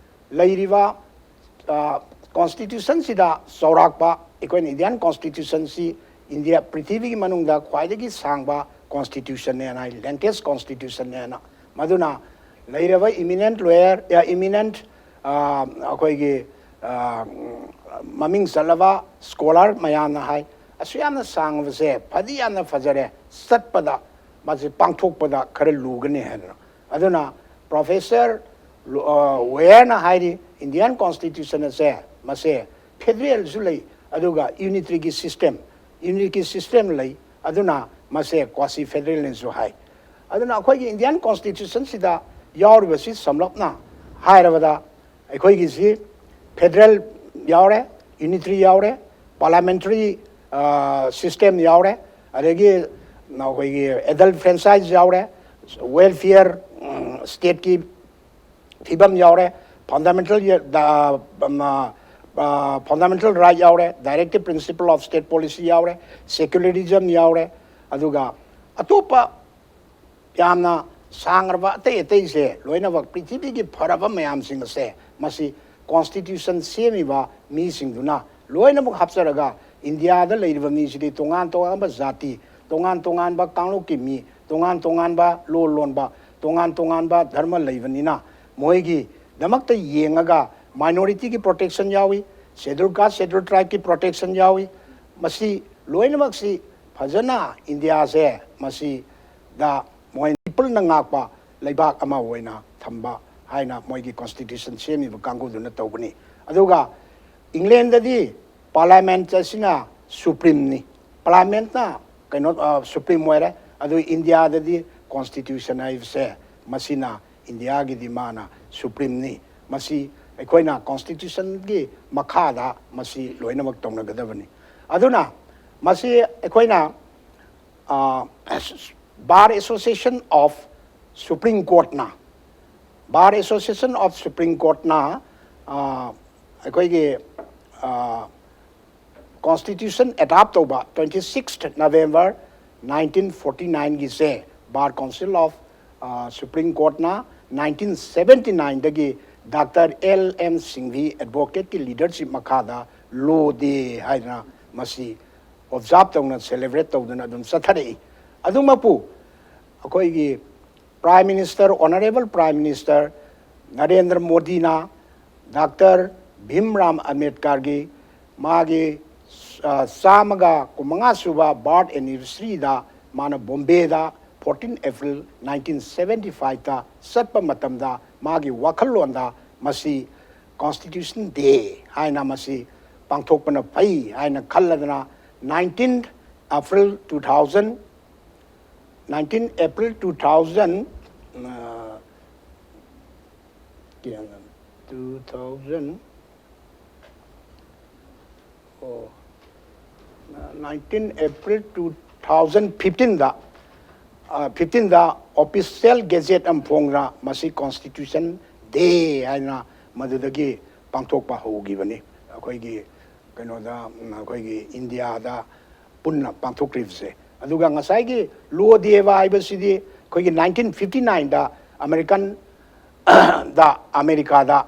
ꯂꯩꯔꯤꯕ ꯀꯣꯟꯁꯇꯤꯇ꯭ꯌꯨꯁꯟꯁꯤꯗ ꯆꯥꯎꯔꯥꯛꯄ, ꯑꯩꯈꯣꯏꯅ ꯏꯟꯗꯤꯌꯥꯟ ꯀꯣꯟꯁꯇꯤꯇ꯭ꯌꯨꯁꯟꯁꯤ ꯏꯟꯗꯤꯌꯥ ꯄ꯭ꯔꯤꯊꯤꯕꯤꯒꯤ ꯃꯅꯨꯡꯗ ꯈ꯭ꯋꯥꯏꯗꯒꯤ ꯁꯥꯡꯕ ꯀꯣꯟꯁꯇꯤꯇ꯭ꯌꯨꯁꯟꯅꯦꯅ ꯍꯥꯏ, ꯂꯦꯡꯒꯦꯁ ꯀꯣꯟꯁꯇꯤꯇ꯭ꯌꯨꯁꯟꯅꯦꯅ꯫ ꯃꯗꯨꯅ ꯂꯩꯔꯕ ꯏꯃꯤꯅꯦꯟꯠ ꯂꯣꯌꯔ, ꯏꯃꯤꯅꯦꯟꯠ ꯑꯩꯈꯣꯏꯒꯤ ꯃꯃꯤꯡ ꯆꯠꯂꯕ ꯁ꯭ꯀꯣꯂꯔ ꯃꯌꯥꯝꯅ ꯍꯥꯏ, ꯑꯁꯨꯛ ꯌꯥꯝꯅ ꯁꯥꯡꯕꯁꯦ ꯐꯗꯤ ꯌꯥꯝꯅ ꯐꯖꯔꯦ, ꯆꯠꯄꯗ ꯃꯁꯤ ꯄꯥꯡꯊꯣꯛꯄꯗ ꯈꯔ ꯂꯨꯒꯅꯤ ꯍꯥꯏꯗꯅ꯫ ꯑꯗꯨꯅ ꯄ꯭ꯔꯣꯐꯦꯁꯔ ꯋꯦꯌꯔꯅ ꯍꯥꯏꯔꯤ, ꯏꯟꯗꯤꯌꯥꯟ ꯀꯣꯟꯁꯇꯤꯇ꯭ꯌꯨꯁꯟ ꯑꯁꯦ ꯃꯁꯦ ꯐꯦꯗꯔꯦꯜꯁꯨ ꯂꯩ, ꯑꯗꯨꯒ ꯌꯨꯅꯤꯇꯔꯤꯒꯤ ꯁꯤꯁꯇꯦꯝ, ꯌꯨꯅꯤꯇꯔꯤꯒꯤ ꯁꯤꯁꯇꯦꯝ ꯂꯩ, ꯑꯗꯨꯅ ꯃꯁꯦ ꯀ꯭ꯋꯥꯁꯤ ꯐꯦꯗꯔꯦꯜꯅꯁꯨ ꯍꯥꯏ꯫ ꯑꯗꯨꯅ ꯑꯩꯈꯣꯏꯒꯤ ꯏꯟꯗꯤꯌꯥꯟ ꯀꯣꯟꯁꯇꯤꯇ꯭ꯌꯨꯁꯟꯁꯤꯗ ꯌꯥꯎꯔꯤꯕꯁꯤ ꯁꯝꯂꯞꯅ ꯍꯥꯏꯔꯕꯗ ꯑꯩꯈꯣꯏꯒꯤꯁꯤ ꯐꯦꯗꯔꯦꯜ ꯌꯥꯎꯔꯦ, ꯌꯨꯅꯤꯇꯔꯤ ꯌꯥꯎꯔꯦ, ꯄꯥꯔꯂꯥꯃꯦꯟꯇꯔꯤ ꯁꯤꯁꯇꯦꯝ ꯌꯥꯎꯔꯦ, ꯑꯗꯒꯤ ꯑꯩꯈꯣꯏꯒꯤ ꯑꯦꯗꯜꯠ ꯐ꯭ꯔꯦꯟꯆꯥꯏꯁ ꯌꯥꯎꯔꯦ, ꯋꯦꯜꯐꯤꯌꯔ ꯁ꯭ꯇꯦꯠꯀꯤ ꯐꯤꯕꯝ ꯌꯥꯎꯔꯦ, ꯐꯟꯗꯥꯃꯦꯟꯇꯦꯜ ꯐꯟꯗꯥꯃꯦꯟꯇꯦꯜ ꯔꯥꯏꯠ ꯌꯥꯎꯔꯦ, directive principle of state policy ꯌꯥꯎꯔꯦ, ꯁꯦꯀꯨꯂꯔꯤꯖꯝ ꯌꯥꯎꯔꯦ, ꯑꯗꯨꯒ ꯑꯇꯣꯞꯄ ꯌꯥꯝꯅ ꯁꯥꯡꯈ꯭ꯔꯕ ꯑꯇꯩ ꯑꯇꯩꯁꯦ ꯂꯣꯏꯅꯃꯛ ꯄ꯭ꯔꯤꯊꯤꯕꯤꯒꯤ ꯐꯔꯕ ꯃꯌꯥꯝꯁꯤꯡ ꯑꯁꯦ ꯃꯁꯤ ꯀꯣꯟꯁꯇꯤꯇ꯭ꯌꯨꯁꯟ ꯁꯦꯝꯃꯤꯕ ꯃꯤꯁꯤꯡꯗꯨꯅ ꯂꯣꯏꯅꯃꯛ ꯍꯥꯞꯆꯔꯒ ꯏꯟꯗꯤꯌꯥꯗ ꯂꯩꯔꯤꯕ ꯃꯤꯁꯤꯗꯤ ꯇꯣꯉꯥꯟ ꯇꯣꯉꯥꯟꯕ ꯖꯥꯇꯤ, ꯇꯣꯉꯥꯟ ꯇꯣꯉꯥꯟꯕ ꯀꯥꯡꯂꯨꯞꯀꯤ ꯃꯤ, ꯇꯣꯉꯥꯟ ꯇꯣꯉꯥꯟꯕ ꯂꯣꯟ ꯂꯣꯟꯕ, ꯇꯣꯉꯥꯟ ꯇꯣꯉꯥꯟꯕ ꯙꯔꯃ ꯂꯩꯕꯅꯤꯅ ꯃꯣꯏꯒꯤꯗꯃꯛꯇ ꯌꯦꯡꯉꯒ ꯃꯥꯏꯅꯣꯔꯤꯇꯤꯒꯤ ꯄ꯭ꯔꯣꯇꯦꯛꯁꯟ ꯌꯥꯎꯏ, ꯁꯦꯗꯨꯜ ꯀꯥꯁ, ꯁꯦꯗꯨꯜ ꯇ꯭ꯔꯥꯏꯕꯀꯤ ꯄ꯭ꯔꯣꯇꯦꯛꯁꯟ ꯌꯥꯎꯏ꯫ ꯃꯁꯤ ꯂꯣꯏꯅꯃꯛꯁꯤ ꯐꯖꯅ ꯏꯟꯗꯤꯌꯥꯁꯦ ꯃꯁꯤꯗ ꯃꯣꯏ ꯄꯤꯄꯜꯅ ꯉꯥꯛꯄ ꯂꯩꯕꯥꯛ ꯑꯃ ꯑꯣꯏꯅ ꯊꯝꯕ ꯍꯥꯏꯅ ꯃꯣꯏꯒꯤ ꯀꯣꯟꯁꯇꯤꯇ꯭ꯌꯨꯁꯟ ꯁꯦꯝꯃꯤꯕ ꯀꯥꯡꯕꯨꯗꯨꯅ ꯇꯧꯕꯅꯤ꯫ ꯑꯗꯨꯒ ꯏꯪꯂꯦꯟꯗꯗꯤ ꯄꯥꯔꯂꯥꯃꯦꯟꯠ ꯑꯁꯤꯅ ꯁꯨꯄ꯭ꯔꯤꯝꯅꯤ, ꯄꯥꯔꯂꯥꯃꯦꯟꯠꯅ ꯀꯩꯅꯣ ꯁꯨꯄ꯭ꯔꯤꯝ ꯑꯣꯏꯔꯦ꯫ ꯑꯗꯨ ꯏꯟꯗꯤꯌꯥꯗꯗꯤ ꯀꯣꯟꯁꯇꯤꯇ꯭ꯌꯨꯁꯟ ꯍꯥꯏꯕꯁꯦ ꯃꯁꯤꯅ ꯏꯟꯗꯤꯌꯥꯒꯤꯗꯤ ꯃꯥꯅ ꯁꯨꯄ꯭ꯔꯤꯝꯅꯤ꯫ ꯃꯁꯤ ꯑꯩꯈꯣꯏꯅ ꯀꯣꯟꯁꯇꯤꯇ꯭ꯌꯨꯁꯟꯒꯤ ꯃꯈꯥꯗ ꯃꯁꯤ ꯂꯣꯏꯅꯃꯛ ꯇꯧꯅꯒꯗꯕꯅꯤ꯫ ꯑꯗꯨꯅ ꯃꯁꯤ ꯑꯩꯈꯣꯏꯅ ꯕꯥꯔ ꯑꯦꯁꯣꯁꯤꯌꯦꯁꯟ ꯑꯣꯐ ꯁꯨꯄ꯭ꯔꯤꯝ ꯀꯣꯔꯠꯅ, ꯕꯥꯔ ꯑꯦꯁꯣꯁꯤꯌꯦꯁꯟ ꯑꯣꯐ ꯁꯨꯄ꯭ꯔꯤꯝ ꯀꯣꯔꯠꯅ ꯑꯩꯈꯣꯏꯒꯤ ꯀꯣꯟꯁꯇꯤꯇ꯭ꯌꯨꯁꯟ ꯑꯦꯗꯥꯞ ꯇꯧꯕ twenty sixth November nineteen forty nineꯒꯤꯁꯦ ꯕꯥꯔ ꯀꯥꯎꯟꯁꯤꯜ ꯑꯣꯐ ꯁꯨꯄ꯭ꯔꯤꯝ ꯀꯣꯔꯠꯅ ꯅꯥꯏꯟꯇꯤꯟ ꯁꯕꯦꯟꯇꯤ ꯅꯥꯏꯟꯗꯒꯤ ꯗꯥꯛꯇꯔ ꯑꯦꯜ ꯑꯦꯝ ꯁꯤꯡꯚꯤ ꯑꯦꯗꯚꯣꯀꯦꯠꯀꯤ ꯂꯤꯗꯔꯁꯤꯞ ꯃꯈꯥꯗ ꯂꯣ ꯗꯦ ꯍꯥꯏꯅ ꯃꯁꯤ ꯑꯣꯕꯖꯥꯔꯕ ꯇꯧꯅ, ꯁꯦꯂꯦꯕ꯭ꯔꯦꯠ ꯇꯧꯗꯨꯅ ꯑꯗꯨꯝ ꯆꯠꯊꯔꯛꯏ꯫ ꯑꯗꯨꯃꯛꯄꯨ ꯑꯩꯈꯣꯏꯒꯤ prime minister, honourable prime minister Narendra ꯃꯣꯗꯤꯅ ꯗꯥꯛꯇꯔ ꯚꯤꯝ ꯔꯥꯝ ꯑꯝꯕꯦꯗꯀꯔꯒꯤ ꯃꯥꯒꯤ, ꯑ, ꯆꯥꯝꯃꯒ ꯀꯨꯟꯃꯉꯥ ꯁꯨꯕ ꯕꯥꯔꯊ ꯑꯦꯅꯤꯚꯔꯁꯔꯤꯗ ꯃꯥꯅ ꯕꯣꯝꯕꯦꯗ ꯐꯣꯔꯇꯤꯟ ꯑꯦꯄ꯭ꯔꯤꯜ ꯅꯥꯏꯟꯇꯤꯟ ꯁꯕꯦꯟꯇꯤ ꯐꯥꯏꯚꯇ ꯆꯠꯄ ꯃꯇꯝꯗ ꯃꯥꯒꯤ ꯋꯥꯈꯜꯂꯣꯟꯗ ꯃꯁꯤ ꯀꯣꯟꯁꯇꯤꯇ꯭ꯌꯨꯁꯟ ꯗꯦ ꯍꯥꯏꯅ ꯃꯁꯤ ꯄꯥꯡꯊꯣꯛꯄꯅ ꯐꯩ ꯍꯥꯏꯅ ꯈꯜꯂꯗꯅ nineteen April two thousand, nineteen April two thousand, ꯑ, ꯀꯌꯥꯅꯣ? ꯇꯨ ꯊꯥꯎꯖꯟ, ꯑꯣ, ꯅꯥꯏꯟꯇꯤꯟ ꯑꯦꯄ꯭ꯔꯤꯜ ꯇꯨ ꯊꯥꯎꯖꯟ ꯐꯤꯐꯇꯤꯟꯗ, ꯑ, ꯐꯤꯐꯇꯤꯟꯗ ꯑꯣꯐꯤꯁꯤꯌꯦꯜ ꯒꯦꯖꯦꯠ ꯑꯃ ꯐꯣꯡꯗꯅ ꯃꯁꯤ ꯀꯣꯟꯁꯇꯤꯇ꯭ꯌꯨꯁꯟ ꯗꯦ ꯍꯥꯏꯅ ꯃꯗꯨꯗꯒꯤ ꯄꯥꯡꯊꯣꯛꯄ ꯍꯧꯈꯤꯕꯅꯤ꯫ ꯑꯩꯈꯣꯏꯒꯤ ꯀꯩꯅꯣꯗ, ꯎꯝ, ꯑꯩꯈꯣꯏꯒꯤ ꯏꯟꯗꯤꯌꯥꯗ ꯄꯨꯟꯅ ꯄꯥꯡꯊꯣꯛꯈ꯭ꯔꯤꯕꯁꯦ꯫ ꯑꯗꯨꯒ ꯉꯁꯥꯏꯒꯤ ꯂꯣ ꯗꯦ ꯍꯥꯏꯕꯁꯤꯗꯤ ꯑꯩꯈꯣꯏꯒꯤ ꯅꯥꯏꯟꯇꯤꯟ ꯐꯤꯐꯇꯤ ꯅꯥꯏꯟꯗ ꯑꯃꯦꯔꯤꯀꯟ ꯗ, ꯑꯃꯦꯔꯤꯀꯥꯗ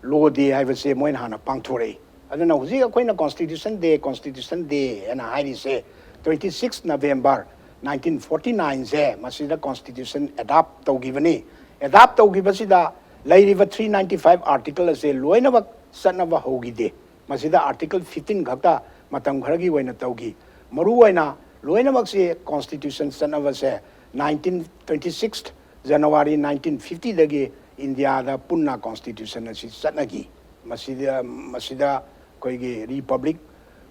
ꯂꯣ ꯗꯦ ꯍꯥꯏꯕꯁꯦ ꯃꯣꯏꯅ ꯍꯥꯟꯅ ꯄꯥꯡꯊꯣꯔꯛꯏ꯫ ꯑꯗꯨꯅ ꯍꯧꯖꯤꯛ ꯑꯩꯈꯣꯏꯅ ꯀꯣꯟꯁꯇꯤꯇ꯭ꯌꯨꯁꯟ ꯗꯦ, ꯀꯣꯟꯁꯇꯤꯇ꯭ꯌꯨꯁꯟ ꯗꯦ ꯍꯥꯏꯅ ꯍꯥꯏꯔꯤꯁꯦ, twenty six November nineteen forty ꯅꯥꯏꯟꯁꯦ ꯃꯁꯤꯗ ꯀꯣꯟꯁꯇꯤꯇ꯭ꯌꯨꯁꯟ ꯑꯦꯗꯥꯞ ꯇꯧꯈꯤꯕꯅꯤ꯫ ꯑꯦꯗꯥꯞ ꯇꯧꯈꯤꯕꯁꯤꯗ ꯂꯩꯔꯤꯕ ꯊ꯭ꯔꯤ ꯅꯥꯏꯟꯇꯤ ꯐꯥꯏꯚ ꯑꯥꯔꯇꯤꯀꯜ ꯑꯁꯦ ꯂꯣꯏꯅꯃꯛ ꯆꯠꯅꯕ ꯍꯧꯈꯤꯗꯦ꯫ ꯃꯁꯤꯗ ꯑꯥꯔꯇꯤꯀꯜ ꯐꯤꯐꯇꯤꯟ ꯈꯛꯇ ꯃꯇꯝ ꯈꯔꯒꯤ ꯑꯣꯏꯅ ꯇꯧꯈꯤ꯫ ꯃꯔꯨꯑꯣꯏꯅ ꯂꯣꯏꯅꯃꯛꯁꯤ ꯀꯣꯟꯁꯇꯤꯇ꯭ꯌꯨꯁꯟ ꯆꯠꯅꯕꯁꯦ nineteen, twenty six January nineteen ꯐꯤꯐꯇꯤꯗꯒꯤ ꯏꯟꯗꯤꯌꯥꯗ ꯄꯨꯟꯅ ꯀꯣꯟꯁꯇꯤꯇ꯭ꯌꯨꯁꯟ ꯑꯁꯤ ꯆꯠꯅꯈꯤ꯫ ꯃꯁꯤꯗ, ꯃꯁꯤꯗ ꯑꯩꯈꯣꯏꯒꯤ ꯔꯤꯄꯕ꯭ꯂꯤꯛ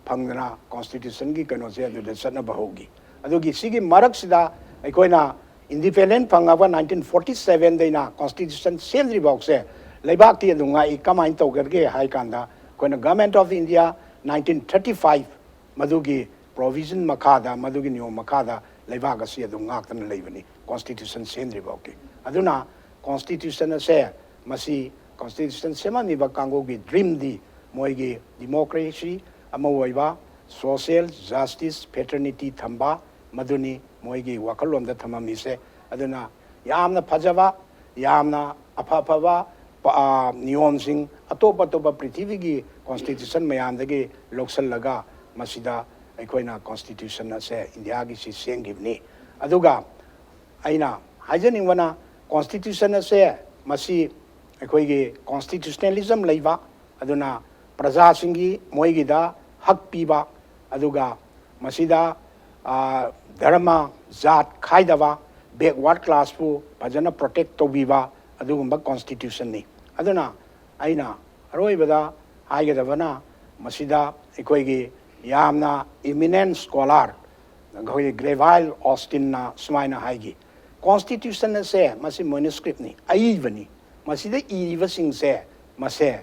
ꯐꯪꯗꯅ ꯀꯣꯟꯁꯇꯤꯇ꯭ꯌꯨꯁꯟꯒꯤ ꯀꯩꯅꯣꯁꯦ ꯑꯗꯨꯗ ꯆꯠꯅꯕ ꯍꯧꯈꯤ꯫ ꯑꯗꯨꯒꯤ ꯁꯤꯒꯤ ꯃꯔꯛꯁꯤꯗ ꯑꯩꯈꯣꯏꯅ ꯏꯟꯗꯤꯄꯦꯟꯗꯦꯟ ꯐꯪꯉꯕ ꯅꯥꯏꯟꯇꯤꯟ ꯐꯣꯔꯇꯤ ꯁꯕꯦꯟꯗꯩꯅ ꯀꯣꯟꯁꯇꯤꯇ꯭ꯌꯨꯁꯟ ꯁꯦꯝꯗ꯭ꯔꯤꯐꯥꯎꯁꯦ ꯂꯩꯕꯥꯛꯇꯤ ꯑꯗꯨꯝ ꯉꯥꯛꯏ꯫ ꯀꯃꯥꯏꯅ ꯇꯧꯒꯗꯒꯦ ꯍꯥꯏ ꯀꯥꯟꯗ, ꯑꯩꯈꯣꯏꯅ government of India nineteen thirty five, ꯃꯗꯨꯒꯤ ꯄ꯭ꯔꯣꯚꯤꯖꯟ ꯃꯈꯥꯗ, ꯃꯗꯨꯒꯤ ꯅꯤꯌꯣꯝ ꯃꯈꯥꯗ ꯂꯩꯕꯥꯛ ꯑꯁꯤ ꯑꯗꯨꯝ ꯉꯥꯛꯇꯅ ꯂꯩꯕꯅꯤ, ꯀꯣꯟꯁꯇꯤꯇ꯭ꯌꯨꯁꯟ ꯁꯦꯝꯗ꯭ꯔꯤꯐꯥꯎꯒꯤ꯫ ꯑꯗꯨꯅ ꯀꯣꯟꯁꯇꯤꯇ꯭ꯌꯨꯁꯟ ꯑꯁꯦ, ꯃꯁꯤ ꯀꯣꯟꯁꯇꯤꯇ꯭ꯌꯨꯁꯟ ꯁꯦꯝꯃꯝꯃꯤꯕ ꯀꯥꯡꯕꯨꯒꯤ ꯗ꯭ꯔꯤꯝꯗꯤ ꯃꯣꯏꯒꯤ ꯗꯤꯃꯣꯀ꯭ꯔꯦꯁꯤ ꯑꯃ ꯑꯣꯏꯕ, ꯁꯣꯁꯤꯌꯦꯜ ꯖꯁꯇꯤꯁ, ꯐ꯭ꯔꯦꯇꯔꯅꯤꯇꯤ ꯊꯝꯕ, ꯃꯗꯨꯅꯤ ꯃꯣꯏꯒꯤ ꯋꯥꯈꯜꯂꯣꯟꯗ ꯊꯝꯃꯝꯃꯤꯁꯦ꯫ ꯑꯗꯨꯅ ꯌꯥꯝꯅ ꯐꯖꯕ, ꯌꯥꯝꯅ ꯑꯐ ꯑꯐꯕ ꯄ- ꯑ, ꯅꯤꯌꯣꯝꯁꯤꯡ ꯑꯇꯣꯞ ꯑꯇꯣꯞꯄ ꯄ꯭ꯔꯤꯊꯤꯕꯤꯒꯤ ꯀꯣꯟꯁꯇꯤꯇ꯭ꯌꯨꯁꯟ ꯃꯌꯥꯝꯗꯒꯤ ꯂꯧꯁꯤꯜꯂꯒ ꯃꯁꯤꯗ ꯑꯩꯈꯣꯏꯅ ꯀꯣꯟꯁꯇꯤꯇ꯭ꯌꯨꯁꯟ ꯑꯁꯦ ꯏꯟꯗꯤꯌꯥꯒꯤꯁꯤ ꯁꯦꯝꯈꯤꯕꯅꯤ꯫ ꯑꯗꯨꯒ ꯑꯩꯅ ꯍꯥꯏꯖꯅꯤꯡꯕꯅ, ꯀꯣꯟꯁꯇꯤꯇ꯭ꯌꯨꯁꯟ ꯑꯁꯦ ꯃꯁꯤ ꯑꯩꯈꯣꯏꯒꯤ ꯀꯣꯟꯁꯇꯤꯇ꯭ꯌꯨꯁꯅꯦꯂꯤꯖꯝ ꯂꯩꯕ, ꯑꯗꯨꯅ ꯄ꯭ꯔꯖꯥꯁꯤꯡꯒꯤ ꯃꯣꯏꯒꯤꯗ ꯍꯛ ꯄꯤꯕ, ꯑꯗꯨꯒ ꯃꯁꯤꯗ, ꯑ, ꯙꯔꯃ, ꯖꯥꯠ ꯈꯥꯏꯗꯕ, ꯕꯦꯛꯋꯥꯔꯗ ꯀ꯭ꯂꯥꯁꯄꯨ ꯐꯖꯅ ꯄ꯭ꯔꯣꯇꯦꯛ ꯇꯧꯕꯤꯕ, ꯑꯗꯨꯒꯨꯝꯕ ꯀꯣꯟꯁꯇꯤꯇ꯭ꯌꯨꯁꯟꯅꯤ꯫ ꯑꯗꯨꯅ ꯑꯩꯅ ꯑꯔꯣꯏꯕꯗ ꯍꯥꯏꯒꯗꯕꯅ, ꯃꯁꯤꯗ ꯑꯩꯈꯣꯏꯒꯤ ꯌꯥꯝꯅ ꯏꯃꯤꯅꯦꯟ ꯁ꯭ꯀꯣꯂꯥꯔ ꯑꯩꯈꯣꯏꯒꯤ ꯒ꯭ꯔꯦꯚꯥꯏꯜ ꯑꯣꯁꯇꯤꯟꯅ ꯁꯨꯃꯥꯏꯅ ꯍꯥꯏꯈꯤ, "ꯀꯣꯟꯁꯇꯤꯇ꯭ꯌꯨꯁꯟ ꯑꯁꯦ ꯃꯁꯤ ꯃꯦꯅꯨꯁꯀ꯭ꯔꯤꯞꯅꯤ, ꯑꯏꯕꯅꯤ꯫ ꯃꯁꯤꯗ ꯏꯔꯤꯕꯁꯤꯡꯁꯦ, ꯃꯁꯦ,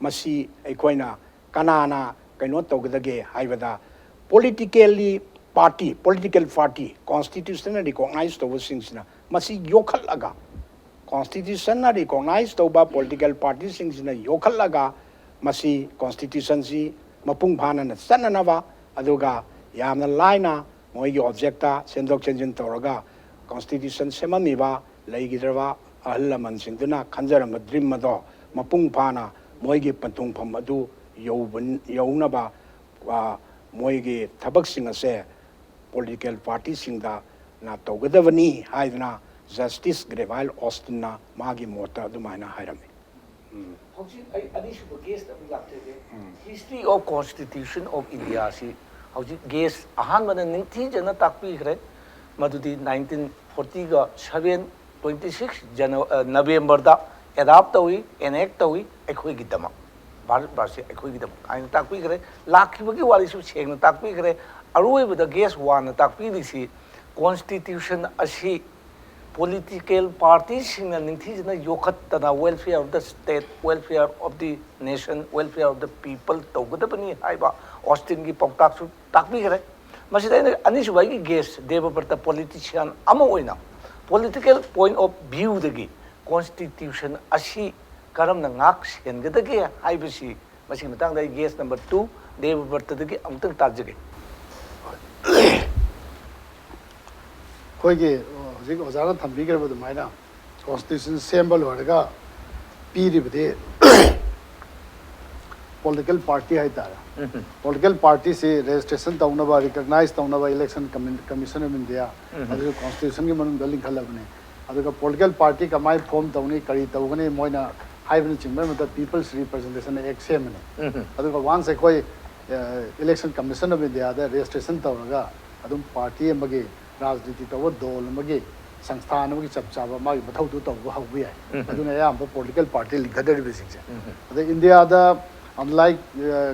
ꯃꯁꯤ ꯑꯩꯈꯣꯏꯅ ꯀꯅꯥꯅ ꯀꯩꯅꯣ ꯇꯧꯒꯗꯒꯦ ꯍꯥꯏꯕꯗ, politically party, political party ꯀꯣꯟꯁꯇꯤꯇ꯭ꯌꯨꯁꯟꯅ recognise ꯇꯧꯕꯁꯤꯡꯁꯤꯅ ꯃꯁꯤ ꯌꯣꯛꯈꯠꯂꯒ, ꯀꯣꯟꯁꯇꯤꯇ꯭ꯌꯨꯁꯟꯅ ꯔꯤꯀꯣꯛꯅꯥꯏꯖ ꯇꯧꯕ ꯄꯣꯂꯤꯇꯤꯀꯦꯜ ꯄꯥꯔꯇꯤꯁꯤꯡꯁꯤꯅ ꯌꯣꯛꯈꯠꯂꯒ ꯃꯁꯤ ꯀꯣꯟꯁꯇꯤꯇ꯭ꯌꯨꯁꯟꯁꯤ ꯃꯄꯨꯡ ꯐꯥꯅ ꯆꯠꯅꯅꯕ, ꯑꯗꯨꯒ ꯌꯥꯝꯅ ꯂꯥꯏꯅ ꯃꯣꯏꯒꯤ ꯑꯣꯕꯖꯦꯛꯇ ꯁꯦꯝꯗꯣꯛ ꯁꯦꯝꯖꯤꯟ ꯇꯧꯔꯒ ꯀꯣꯟꯁꯇꯤꯇ꯭ꯌꯨꯁꯟ ꯁꯦꯝꯃꯝꯃꯤꯕ ꯂꯩꯈꯤꯗ꯭ꯔꯕ ꯑꯍꯜ ꯂꯃꯟꯁꯤꯡꯗꯨꯅ ꯈꯟꯖꯔꯝꯕ ꯗ꯭ꯔꯤꯝ ꯑꯗꯣ ꯃꯄꯨꯡ ꯐꯥꯅ ꯃꯣꯏꯒꯤ ꯄꯟꯊꯨꯡꯐꯝ ꯑꯗꯨ ꯌꯧꯕ-, ꯌꯧꯅꯕ, ꯑ, ꯃꯣꯏꯒꯤ ꯊꯕꯛꯁꯤꯡ ꯑꯁꯦ ꯄꯣꯂꯤꯇꯤꯀꯦꯜ ꯄꯥꯔꯇꯤꯁꯤꯡꯗꯅ ꯇꯧꯒꯗꯕꯅꯤ" ꯍꯥꯏꯗꯅ ꯖꯁꯇꯤꯁ ꯒ꯭ꯔꯦꯚꯥꯏꯜ ꯑꯣꯁꯇꯤꯟꯅ ꯃꯥꯒꯤ ꯃꯣꯠꯇ ꯑꯗꯨꯃꯥꯏꯅ ꯍꯥꯏꯔꯝꯃꯤ꯫ ꯎꯝ꯫ ꯍꯧꯖꯤꯛ ꯑꯩ ꯑꯅꯤꯁꯨꯕ ꯒꯦꯁꯇ ꯑꯃꯨꯛ ꯂꯥꯛꯆꯒꯦ꯫ History of Constitution of India ꯁꯤ ꯍꯧꯖꯤꯛ ꯒꯦꯁ ꯑꯍꯥꯟꯕꯅ ꯅꯤꯡꯊꯤꯖꯅ ꯇꯥꯛꯄꯤꯈ꯭ꯔꯦ꯫ ꯃꯗꯨꯗꯤ nineteen forty seven twenty six November ꯗ ꯑꯦꯗꯥꯞ ꯇꯧꯏ, ꯑꯦꯅꯦꯛ ꯇꯧꯏ ꯑꯩꯈꯣꯏꯒꯤꯗꯃꯛ, ꯚꯥꯔꯠ ꯚꯥꯔꯠꯁꯤ ꯑꯩꯈꯣꯏꯒꯤꯗꯃꯛ ꯍꯥꯏꯅ ꯇꯥꯛꯄꯤꯈ꯭ꯔꯦ꯫ ꯂꯥꯛꯈꯤꯕꯒꯤ ꯋꯥꯔꯤꯁꯨ ꯁꯦꯡꯅ ꯇꯥꯛꯄꯤꯈ꯭ꯔꯦ꯫ ꯑꯔꯣꯏꯕꯗ ꯒꯦꯁ ꯋꯥꯟꯅ ꯇꯥꯛꯄꯤꯔꯤꯁꯤ, ꯀꯣꯟꯁꯇꯤꯇ꯭ꯌꯨꯁꯟ ꯑꯁꯤ ꯄꯣꯂꯤꯇꯤꯀꯦꯜ ꯄꯥꯔꯇꯤꯁꯤꯡꯅ ꯅꯤꯡꯊꯤꯖꯅ ꯌꯣꯛꯈꯠꯇꯅ welfare of the state, welfare of the nation, welfare of the people ꯇꯧꯒꯗꯕꯅꯤ ꯍꯥꯏꯕ ꯑꯣꯁꯇꯤꯟꯒꯤ ꯄꯥꯎꯇꯥꯛꯁꯨ ꯇꯥꯛꯄꯤꯈ꯭ꯔꯦ꯫ ꯃꯁꯤꯗ ꯑꯩꯅ ꯑꯅꯤꯁꯨꯕ ꯑꯩꯒꯤ ꯒꯦꯁ, ꯗꯦꯕꯕ꯭ꯔꯇ ꯄꯣꯂꯤꯇꯤꯁꯤꯌꯥꯟ ꯑꯃ ꯑꯣꯏꯅ ꯄꯣꯂꯤꯇꯤꯀꯦꯜ ꯄꯣꯏꯟꯠ ꯑꯣꯐ ꯚ꯭ꯌꯨꯗꯒꯤ ꯀꯣꯟꯁꯇꯤꯇ꯭ꯌꯨꯁꯟ ꯑꯁꯤ ꯀꯔꯝꯅ ꯉꯥꯛ ꯁꯦꯟꯒꯗꯒꯦ ꯍꯥꯏꯕꯁꯤ, ꯃꯁꯤꯒꯤ ꯃꯇꯥꯡꯗ ꯑꯩ ꯒꯦꯁ ꯅꯝꯕꯔ ꯇꯨ, ꯗꯦꯕꯕ꯭ꯔꯇꯗꯒꯤ ꯑꯃꯨꯛꯇꯪ ꯇꯥꯖꯒꯦ꯫ ꯑꯩꯈꯣꯏꯒꯤ ꯍꯧꯖꯤꯛ ꯑꯣꯖꯥꯅ ꯊꯝꯕꯤꯈ꯭ꯔꯕ ꯑꯗꯨꯃꯥꯏꯅ ꯀꯣꯟꯁꯇꯤꯇ꯭ꯌꯨꯁꯟ ꯁꯦꯝꯕ ꯂꯣꯏꯔꯒ ꯄꯤꯔꯤꯕꯗꯤ ꯄꯣꯂꯤꯇꯤꯀꯦꯜ ꯄꯥꯔꯇꯤ ꯍꯥꯏꯇꯥꯔꯦ꯫ ꯄꯣꯂꯤꯇꯤꯀꯦꯜ ꯄꯥꯔꯇꯤꯁꯤ ꯔꯦꯖꯤꯁꯇ꯭ꯔꯦꯁꯟ ꯇꯧꯅꯕ, ꯔꯤꯀꯛꯅꯥꯏꯖ ꯇꯧꯅꯕ Election Commi- Commission of India, ꯑꯗꯨꯁꯨ ꯀꯣꯟꯁꯇꯤꯇ꯭ꯌꯨꯁꯟꯒꯤ ꯃꯅꯨꯡꯗ ꯂꯤꯡꯈꯠꯂꯕꯅꯤ꯫ ꯑꯗꯨꯒ ꯄꯣꯂꯤꯇꯤꯀꯦꯜ ꯄꯥꯔꯇꯤ ꯀꯃꯥꯏꯅ ꯐꯣꯝ ꯇꯧꯅꯤ, ꯀꯔꯤ ꯇꯧꯒꯅꯤ, ꯃꯣꯏꯅ ꯍꯥꯏꯕꯅꯆꯤꯡꯕ ꯑꯃꯗ People's Representation Act ꯁꯦꯝꯕꯅꯤ꯫ ꯑꯗꯨꯒ ꯋꯥꯟꯁ ꯑꯩꯈꯣꯏ Election Commission of India the registration ꯇꯧꯔꯒ ꯑꯗꯨꯝ ꯄꯥꯔꯇꯤ ꯑꯃꯒꯤ, ꯔꯥꯖꯅꯤꯇꯤ ꯇꯧꯕ ꯗꯣꯜ ꯑꯃꯒꯤ, ꯁꯪꯁꯊꯥꯟ ꯑꯃꯒꯤ ꯆꯞ ꯆꯥꯕ ꯃꯥꯒꯤ ꯃꯊꯧꯗꯨ ꯇꯧꯕ ꯍꯧꯕ ꯌꯥꯏ꯫ ꯑꯗꯨꯅ ꯑꯌꯥꯝꯕ ꯄꯣꯂꯤꯇꯤꯀꯦꯜ ꯄꯥꯔꯇꯤ ꯂꯤꯡꯈꯠꯅꯔꯤꯕꯁꯤꯡꯁꯦ꯫ ꯑꯗ ꯏꯟꯗꯤꯌꯥꯗ unlike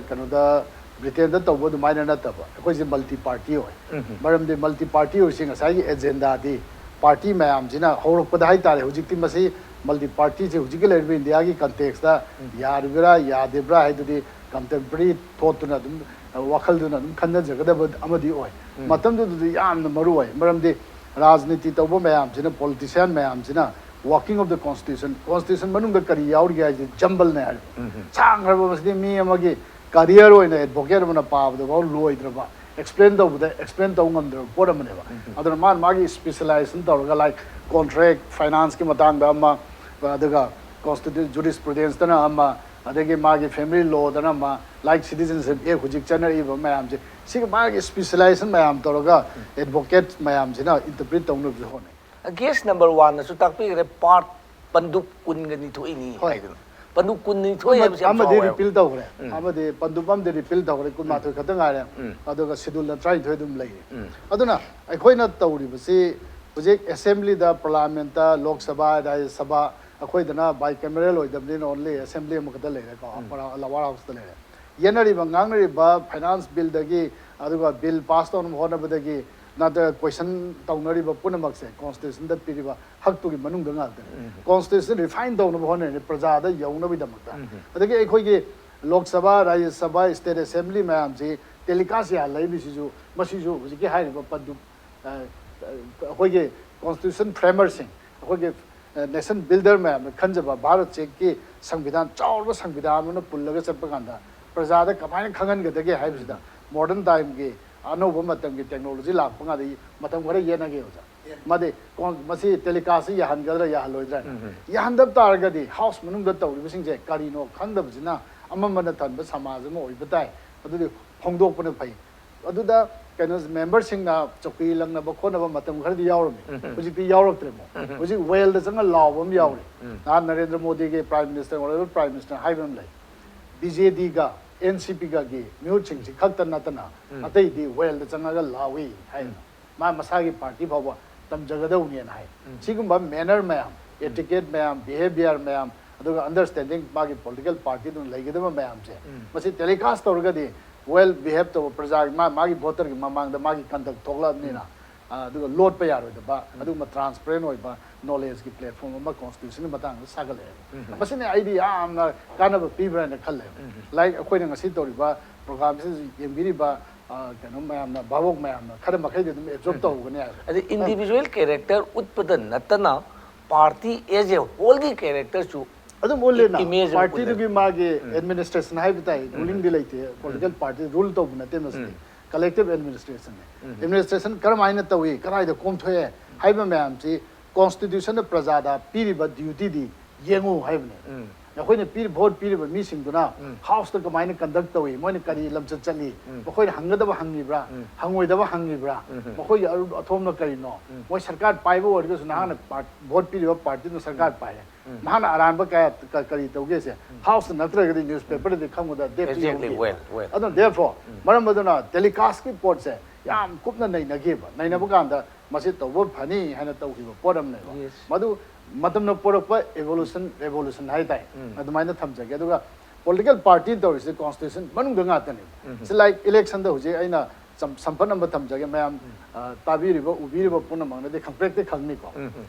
ꯀꯩꯅꯣꯗ, ꯕ꯭ꯔꯤꯇꯦꯟꯗ ꯇꯧꯕ ꯑꯗꯨꯃꯥꯏꯅ ꯅꯠꯇꯕ, ꯑꯩꯈꯣꯏꯁꯦ ꯃꯜꯇꯤ ꯄꯥꯔꯇꯤ ꯑꯣꯏ꯫ ꯃꯔꯝꯗꯤ ꯃꯜꯇꯤ ꯄꯥꯔꯇꯤ ꯑꯣꯏꯁꯤ ꯉꯁꯥꯏꯒꯤ ꯑꯦꯖꯦꯟꯗꯥꯗꯤ ꯄꯥꯔꯇꯤ ꯃꯌꯥꯝꯁꯤꯅ ꯍꯧꯔꯛꯄꯗ ꯍꯥꯏꯇꯥꯔꯦ꯫ ꯍꯧꯖꯤꯛꯇꯤ ꯃꯁꯤ ꯃꯜꯇꯤ ꯄꯥꯔꯇꯤꯁꯦ ꯍꯧꯖꯤꯛꯀꯤ ꯂꯩꯔꯤꯕ ꯏꯟꯗꯤꯌꯥꯒꯤ ꯀꯟꯇꯦꯛꯁꯇ ꯌꯥꯔꯤꯕ꯭ꯔꯥ ꯌꯥꯗ꯭ꯔꯤꯕ꯭ꯔꯥ ꯍꯥꯏꯗꯨꯗꯤ ꯀꯟꯇꯦꯝꯄꯔꯔꯤ ꯊꯣꯠꯇꯨꯅ ꯑꯗꯨꯝ, ꯋꯥꯈꯜꯗꯨꯅ ꯑꯗꯨꯝ ꯈꯟꯅꯖꯒꯗꯕ ꯑꯃꯗꯤ ꯑꯣꯏ꯫ ꯃꯇꯝꯗꯨꯗꯗꯤ ꯌꯥꯝꯅ ꯃꯔꯨ ꯑꯣꯏ, ꯃꯔꯝꯗꯤ ꯔꯥꯖꯅꯤꯇꯤ ꯇꯧꯕ ꯃꯌꯥꯝꯁꯤꯅ, ꯄꯣꯂꯤꯇꯤꯁꯤꯌꯥꯟ ꯃꯌꯥꯝꯁꯤꯅ working of the constitution, constitution ꯃꯅꯨꯡꯗ ꯀꯔꯤ ꯌꯥꯎꯔꯤꯒꯦ ꯍꯥꯏꯁꯦ ꯖꯝꯕꯜꯅꯦ ꯍꯥꯏꯕ꯫ ꯁꯥꯡꯈ꯭ꯔꯕ ꯃꯁꯤꯗꯤ ꯃꯤ ꯑꯃꯒꯤ ꯀꯔꯤꯌꯔ ꯑꯣꯏꯅ ꯑꯦꯗꯚꯣꯀꯦꯠ ꯑꯃꯅ ꯄꯥꯕꯗꯐꯥꯎ ꯂꯣꯏꯗ꯭ꯔꯕ, ꯑꯦꯛꯁꯄ꯭ꯂꯦꯟ ꯇꯧꯕꯗ ꯑꯦꯛꯁꯄ꯭ꯂꯦꯟ ꯇꯧꯕ ꯉꯝꯗ꯭ꯔꯕ ꯄꯣꯠ ꯑꯃꯅꯦꯕ꯫ ꯑꯗꯨꯅ ꯃꯥꯅ ꯃꯥꯒꯤ ꯁ꯭ꯄꯤꯁꯦꯂꯥꯏꯖꯦꯁꯟ ꯇꯧꯔꯒ, ꯂꯥꯏꯛ, ꯀꯣꯟꯇ꯭ꯔꯦꯛ, ꯐꯥꯏꯅꯥꯟꯁꯀꯤ ꯃꯇꯥꯡꯗ ꯑꯃ, ꯑꯗꯨꯒ ꯀꯣꯟꯁꯇꯤꯇ꯭ꯌꯨ- ꯖꯨꯔꯤꯁꯄ꯭ꯔꯨꯗꯦꯟꯁꯇꯅ ꯑꯃ, ꯑꯗꯒꯤ ꯃꯥꯒꯤ ꯐꯦꯃꯤꯂꯤ ꯂꯣꯗꯅ ꯑꯃ, ꯂꯥꯏꯛ, ꯁꯤꯇꯤꯖꯟꯁꯤꯞ ꯑꯦꯛ ꯍꯧꯖꯤꯛ ꯆꯠꯅꯔꯛꯏꯕ ꯃꯌꯥꯝꯁꯦ, ꯁꯤꯒꯤ ꯃꯥꯒꯤ ꯁ꯭ꯄꯤꯁꯦꯂꯥꯏꯖꯦꯁꯟ ꯃꯌꯥꯝ ꯇꯧꯔꯒ ꯑꯦꯗꯚꯣꯀꯦꯠ ꯃꯌꯥꯝꯁꯤꯅ ꯏꯟꯇꯔꯄ꯭ꯔꯤꯠ ꯇꯧꯅꯕꯁꯨ ꯍꯣꯠꯅꯩ꯫ ꯒꯦꯁ ꯅꯝꯕꯔ ꯋꯥꯟꯅꯁꯨ ꯇꯥꯛꯄꯤꯈ꯭ꯔꯦ, ꯄꯥꯔꯠ ꯄꯟꯗꯨꯞ ꯀꯨꯟꯒ ꯅꯤꯊꯣꯏꯅꯤ ꯍꯣꯏ꯫ ꯍꯥꯏꯗꯅ꯫ ꯄꯟꯗꯨꯞ ꯀꯨꯟꯅꯤꯊꯣꯏ ꯍꯥꯏꯕꯁꯤ ꯌꯥꯝ ꯑꯃꯗꯤ ꯆꯥꯎꯋꯦꯕ꯫ ꯔꯤꯄꯤꯜ ꯇꯧꯈ꯭ꯔꯦ꯫ ꯑꯃꯗꯤ ꯄꯟꯗꯨꯞ ꯑꯃꯗꯤ ꯔꯤꯄꯤꯜ ꯇꯧꯈ꯭ꯔꯦ, ꯀꯨꯟꯃꯥꯊꯣꯏ ꯈꯛꯇ ꯉꯥꯏꯔꯦ꯫ ꯑꯗꯨꯒ ꯁꯤꯗꯨꯜꯅ ꯇꯔꯥꯅꯤꯊꯣꯏ ꯑꯗꯨꯝ ꯂꯩꯔꯤ꯫ ꯑꯗꯨꯅ ꯑꯩꯈꯣꯏꯅ ꯇꯧꯔꯤꯕꯁꯤ ꯍꯧꯖꯤꯛ ꯑꯦꯁꯦꯝꯕ꯭ꯂꯤꯗ, ꯄꯥꯔꯂꯥꯃꯦꯟꯇ, ꯂꯣꯛ ꯁꯚꯥ, ꯔꯥꯖ꯭ꯌ ꯁꯚꯥ, ꯑꯩꯈꯣꯏꯗꯅ ꯕꯥꯏ ꯀꯦꯃꯦꯔꯦꯜ ꯑꯣꯏꯗꯕꯅꯤꯅ ꯑꯣꯟꯂꯤ ꯑꯦꯁꯦꯝꯕ꯭ꯂꯤ ꯑꯃꯈꯛꯇ ꯂꯩꯔꯦꯀꯣ, ꯂꯋꯥꯔ ꯍꯥꯎꯁꯇ ꯂꯩꯔꯦ꯫ ꯌꯦꯠꯅꯔꯤꯕ ꯉꯥꯡꯅꯔꯤꯕ ꯐꯥꯏꯅꯥꯟꯁ ꯕꯤꯜꯗꯒꯤ, ꯑꯗꯨꯒ ꯕꯤꯜ ꯄꯥꯁ ꯇꯧꯅꯕ ꯍꯣꯠꯅꯕꯗꯒꯤ ꯅꯠꯇ꯭ꯔꯒ ꯀꯣꯏꯁꯟ ꯇꯧꯅꯔꯤꯕ ꯄꯨꯝꯅꯃꯛꯁꯦ ꯀꯣꯟꯁꯇꯤꯇ꯭ꯌꯨꯁꯟꯗ ꯄꯤꯔꯤꯕ ꯍꯛꯇꯨꯒꯤ ꯃꯅꯨꯡꯗ ꯉꯥꯛꯇꯅꯤ꯫ ꯀꯣꯟꯁꯇꯤꯇ꯭ꯌꯨꯁꯟ ꯔꯤꯐꯥꯏꯟ ꯇꯧꯅꯕ ꯍꯣꯠꯅꯔꯤꯅꯤ ꯄ꯭ꯔꯖꯥꯗ ꯌꯧꯅꯕꯒꯤꯗꯃꯛꯇ꯫ ꯑꯗꯒꯤ ꯑꯩꯈꯣꯏꯒꯤ ꯂꯣꯛ ꯁꯚꯥ, ꯔꯥꯖ꯭ꯌ ꯁꯚꯥ, ꯁ꯭ꯇꯦꯠ ꯑꯦꯁꯦꯝꯕ꯭ꯂꯤ ꯃꯌꯥꯝꯁꯤ ꯇꯦꯂꯤꯀꯥꯁ ꯌꯥꯍꯜꯂꯛꯏꯕꯁꯤꯁꯨ, ꯃꯁꯤꯁꯨ ꯍꯧꯖꯤꯛꯀꯤ ꯍꯥꯏꯔꯤꯕ ꯄꯟꯗꯨꯞ, ꯑ, ꯑ, ꯑꯩꯈꯣꯏꯒꯤ ꯀꯣꯟꯁꯇꯤꯇ꯭ꯌꯨꯁꯟ ꯐ꯭ꯔꯦꯃꯔꯁꯤꯡ, ꯑꯩꯈꯣꯏꯒꯤ ꯅꯦꯁꯟ ꯕꯤꯜꯗꯔ ꯃꯌꯥꯝꯅ ꯈꯟꯖꯕ ꯚꯥꯔꯠꯁꯤꯒꯤ ꯁꯪꯕꯤꯙꯥꯟ, ꯆꯥꯎꯔꯕ ꯁꯪꯕꯤꯙꯥꯟ ꯑꯃꯅ ꯄꯨꯜꯂꯒ ꯆꯠꯄ ꯀꯥꯟꯗ ꯄ꯭ꯔꯖꯥꯗ ꯀꯃꯥꯏꯅ ꯈꯪꯍꯟꯒꯗꯒꯦ ꯍꯥꯏꯕꯁꯤꯗ ꯃꯣꯗꯔꯟ ꯇꯥꯏꯝꯒꯤ ꯑꯅꯧꯕ ꯃꯇꯝꯒꯤ ꯇꯦꯛꯅꯣꯂꯣꯖꯤ ꯂꯥꯛꯄ ꯀꯥꯟꯗ ꯃꯇꯝ ꯈꯔ ꯌꯦꯠꯅꯒꯦ ꯑꯣꯖꯥ꯫ ꯃꯗꯤ ꯀꯣꯟ- ꯃꯁꯤ ꯇꯦꯂꯤꯀꯥꯁꯁꯤ ꯌꯥꯍꯟꯒꯗ꯭ꯔꯥ ꯌꯥꯍꯜꯂꯣꯏꯗ꯭ꯔꯥ? ꯌꯥꯍꯟꯗꯕ ꯇꯥꯔꯒꯗꯤ ꯍꯥꯎꯁ ꯃꯅꯨꯡꯗ ꯇꯧꯔꯤꯕꯁꯤꯡꯁꯦ ꯀꯔꯤꯅꯣ ꯈꯪꯗꯕꯁꯤꯅ ꯑꯃꯝꯕꯅ ꯊꯟꯕ ꯁꯃꯥꯖ ꯑꯃ ꯑꯣꯏꯕ ꯇꯥꯏ꯫ ꯑꯗꯨꯗꯤ ꯐꯣꯡꯗꯣꯛꯄꯅ ꯐꯩ꯫ ꯑꯗꯨꯗ ꯀꯩꯅꯣ, ꯃꯦꯝꯕꯔꯁꯤꯡꯅ ꯆꯧꯀꯤ ꯂꯪꯅꯕ ꯈꯣꯠꯅꯕ ꯃꯇꯝ ꯈꯔꯗꯤ ꯌꯥꯎꯔꯝꯃꯤ꯫ ꯍꯧꯖꯤꯛꯇꯤ ꯌꯥꯎꯔꯛꯇ꯭ꯔꯦ ꯑꯃꯨꯛ꯫ ꯍꯧꯖꯤꯛ ꯋꯦꯜꯗ ꯆꯪꯉ ꯂꯥꯎꯕ ꯑꯃ ꯌꯥꯎꯔꯤ꯫ ꯅꯍꯥꯟ ꯅꯔꯦꯟꯗ꯭ꯔ ꯃꯣꯗꯤꯒꯤ, prime minister, honourable prime minister ꯍꯥꯏꯕ ꯑꯃ ꯂꯩ, ꯕꯤ ꯖꯦ ꯗꯤꯒ ꯑꯦꯟ ꯁꯤ ꯄꯤꯒꯒꯤ ꯃꯤꯍꯨꯠꯁꯤꯡꯁꯤ ꯈꯛꯇ ꯅꯠꯇꯅ ꯑꯇꯩꯗꯤ ꯋꯦꯜꯗ ꯆꯪꯉꯒ ꯂꯥꯎꯏ ꯍꯥꯏꯅ꯫ ꯃꯥ ꯃꯁꯥꯒꯤ ꯄꯥꯔꯇꯤ ꯐꯥꯎꯕ ꯇꯝꯖꯒꯗꯧꯅꯦꯅ ꯍꯥꯏ꯫ ꯁꯤꯒꯨꯝꯕ ꯃꯦꯅꯔ ꯃꯌꯥꯝ, ꯑꯦꯇꯤꯀꯦꯠ ꯃꯌꯥꯝ, ꯕꯤꯍꯦꯕꯤꯌꯔ ꯃꯌꯥꯝ, ꯑꯗꯨꯒ ꯑꯟꯗꯔꯁꯇꯦꯟꯗꯤꯡ ꯃꯥꯒꯤ ꯄꯣꯂꯤꯇꯤꯀꯦꯜ ꯄꯥꯔꯇꯤꯗꯨꯅ ꯂꯩꯒꯗꯕ ꯃꯌꯥꯝꯁꯦ, ꯃꯁꯤ ꯇꯦꯂꯤꯀꯥꯁ ꯇꯧꯔꯒꯗꯤ ꯋꯦꯜ ꯕꯤꯍꯦꯕ ꯇꯧꯕ ꯄ꯭ꯔꯖꯥꯒꯤ, ꯃꯥ ꯃꯥꯒꯤ ꯚꯣꯇꯔꯒꯤ ꯃꯃꯥꯡꯗ ꯃꯥꯒꯤ ꯀꯟꯗꯛ ꯊꯣꯛꯂꯛꯑꯕꯅꯤꯅ, ꯑ, ꯑꯗꯨꯒ ꯂꯣꯠꯄ ꯌꯥꯔꯣꯏꯗꯕ ꯑꯗꯨꯒꯨꯝꯕ ꯇ꯭ꯔꯥꯟꯁꯄꯔꯦꯟ ꯑꯣꯏꯕ ꯅꯣꯂꯦꯖꯀꯤ ꯄ꯭ꯂꯦꯠꯐꯣꯝ ꯑꯃ ꯀꯣꯟꯁꯇꯤꯇ꯭ꯌꯨꯁꯟꯒꯤ ꯃꯇꯥꯡꯗ ꯁꯥꯒꯠꯂꯛꯑꯦꯕ꯫ ꯃꯁꯤꯅ ꯑꯩꯗꯤ ꯌꯥꯝꯅ ꯀꯥꯟꯅꯕ ꯄꯤꯕ꯭ꯔꯥ ꯍꯥꯏꯅ ꯈꯜꯂꯦꯕ꯫ ꯂꯥꯏꯛ ꯑꯩꯈꯣꯏꯅ ꯉꯁꯤ ꯇꯧꯔꯤꯕ ꯄ꯭ꯔꯣꯒ꯭ꯔꯥꯝꯁꯤꯗ ꯌꯦꯡꯕꯤꯔꯤꯕ, ꯑ, ꯀꯩꯅꯣ ꯃꯌꯥꯝꯅ, ꯚꯥꯕꯣꯛ ꯃꯌꯥꯝꯅ ꯈꯔ ꯃꯈꯩꯗꯤ ꯑꯗꯨꯝ ꯑꯦꯕꯖꯣꯔꯕ ꯇꯧꯒꯅꯤ ꯍꯥꯏꯕ꯫ ꯑꯗꯩ ꯏꯟꯗꯤꯚꯤꯖꯨꯋꯦꯜ ꯀꯦꯔꯦꯛꯇꯔ ꯎꯠꯄꯗ ꯅꯠꯇꯅ ꯄꯥꯔꯇꯤ ꯑꯦꯖ ꯑꯦ ꯍꯣꯜꯒꯤ ꯀꯦꯔꯦꯛꯇꯔꯁꯨ ꯑꯗꯨꯝ ꯎꯠꯂꯦꯅ꯫ ꯏꯃꯦꯖ ꯑꯃ ꯄꯥꯔꯇꯤꯗꯨꯒꯤ ꯃꯥꯒꯤ ꯑꯦꯗꯃꯤꯅꯤꯁꯇ꯭ꯔꯦꯁꯟ ꯍꯥꯏꯕ ꯇꯥꯏ, ꯔꯨꯂꯤꯡꯗꯤ ꯂꯩꯇꯦ, ꯄꯣꯂꯤꯇꯤꯀꯦꯜ ꯄꯥꯔꯇꯤ ꯔꯨꯜ ꯇꯧꯕ ꯅꯠꯇꯦ ꯃꯁꯤꯗꯤ꯫ ꯀꯂꯦꯛꯇꯤꯚ ꯑꯦꯗꯃꯤꯅꯤꯁꯇ꯭ꯔꯦꯁꯟꯅꯤ꯫ ꯑꯦꯗꯃꯤꯅꯤꯁꯇ꯭ꯔꯦꯁꯟ ꯀꯔꯝꯍꯥꯏꯅ ꯇꯧꯏ, ꯀꯗꯥꯏꯗ ꯀꯣꯝꯊꯣꯛꯑꯦ ꯍꯥꯏꯕ ꯃꯌꯥꯝꯁꯤ ꯀꯣꯟꯁꯇꯤꯇ꯭ꯌꯨꯁꯟꯅ ꯄ꯭ꯔꯖꯥꯗ ꯄꯤꯔꯤꯕ ꯗ꯭ꯌꯨꯇꯤꯗꯤ ꯌꯦꯡꯉꯨ ꯍꯥꯏꯕꯅꯦ꯫ ꯑꯩꯈꯣꯏꯅ ꯄꯤꯔꯤ, ꯚꯣꯠ ꯄꯤꯔꯤꯕ ꯃꯤꯁꯤꯡꯗꯨꯅ ꯍꯥꯎꯁꯇ ꯀꯃꯥꯏꯅ ꯀꯟꯗꯛ ꯇꯧꯏ, ꯃꯣꯏꯅ ꯀꯔꯤ ꯂꯝꯆꯠ ꯆꯠꯂꯤ, ꯃꯈꯣꯏꯅ ꯍꯪꯒꯗꯕ ꯍꯪꯉꯤꯕ꯭ꯔꯥ, ꯍꯪꯉꯣꯏꯗꯕ ꯍꯪꯉꯤꯕ꯭ꯔꯥ, ꯃꯈꯣꯏꯒꯤ ꯑꯔꯨ- ꯑꯊꯣꯝꯅ ꯀꯔꯤꯅꯣ, ꯃꯣꯏ ꯁꯔꯀꯥꯔ ꯄꯥꯏꯕ ꯑꯣꯏꯔꯒꯁꯨ ꯅꯍꯥꯛꯅ ꯄꯥꯔ- ꯚꯣꯠ ꯄꯤꯔꯤꯕ ꯄꯥꯔꯇꯤꯗꯨꯅ ꯁꯔꯀꯥꯔ ꯄꯥꯏꯔꯦ, ꯃꯍꯥꯛꯅ ꯑꯔꯥꯟꯕ ꯀꯌꯥ ꯀ- ꯀꯔꯤ ꯇꯧꯒꯦꯁꯦ ꯍꯥꯎꯁꯇ ꯅꯠꯇ꯭ꯔꯒꯗꯤ ꯅ꯭ꯌꯨꯁꯄꯦꯄꯔꯗꯗꯤ ꯈꯪꯕꯗ ꯗꯦꯠꯇꯨ Exactly, ꯌꯧꯗꯦ꯫ well, well. ꯑꯗꯨꯅ therefore ꯃꯔꯝ ꯑꯗꯨꯅ ꯇꯦꯂꯤꯀꯥꯁꯀꯤ ꯄꯣꯠꯁꯦ ꯌꯥꯝ ꯀꯨꯞꯅ ꯅꯩꯅꯈꯤꯕ, ꯅꯩꯅꯕ ꯀꯥꯟꯗ ꯃꯁꯤ ꯇꯧꯕ ꯐꯅꯤ ꯍꯥꯏꯅ ꯇꯧꯈꯤꯕ ꯄꯣꯠ ꯑꯃꯅꯦꯕ꯫ Yes. ꯃꯗꯨ ꯃꯇꯝꯅ ꯄꯨꯔꯛꯄ ꯏꯚꯣꯂꯨꯁꯟ, ꯔꯦꯚꯣꯂꯨꯁꯟ ꯍꯥꯏꯇꯥꯔꯦ, ꯑꯗꯨꯃꯥꯏꯅ ꯊꯝꯖꯒꯦ꯫ ꯑꯗꯨꯒ ꯄꯣꯂꯤꯇꯤꯀꯦꯜ ꯄꯥꯔꯇꯤ ꯇꯧꯔꯤꯁꯦ ꯀꯣꯟꯁꯇꯤꯇ꯭ꯌꯨꯁꯟ ꯃꯅꯨꯡꯗ ꯉꯥꯛꯇꯅꯦꯕ꯫ ꯁꯤ ꯂꯥꯏꯛ ꯏꯂꯦꯛꯁꯟꯗ ꯍꯧꯖꯤꯛ ꯑꯩꯅ ꯆꯝ- ꯁꯝꯐꯠ ꯑꯃ ꯊꯝꯖꯒꯦ, ꯃꯌꯥꯝ, ꯑ, ꯇꯥꯕꯤꯔꯤꯕ, ꯎꯕꯤꯔꯤꯕ ꯄꯨꯝꯅꯃꯛꯅꯗꯤ ꯈꯪꯄ꯭ꯔꯦꯛꯇꯤ ꯈꯪꯅꯤꯀꯣ꯫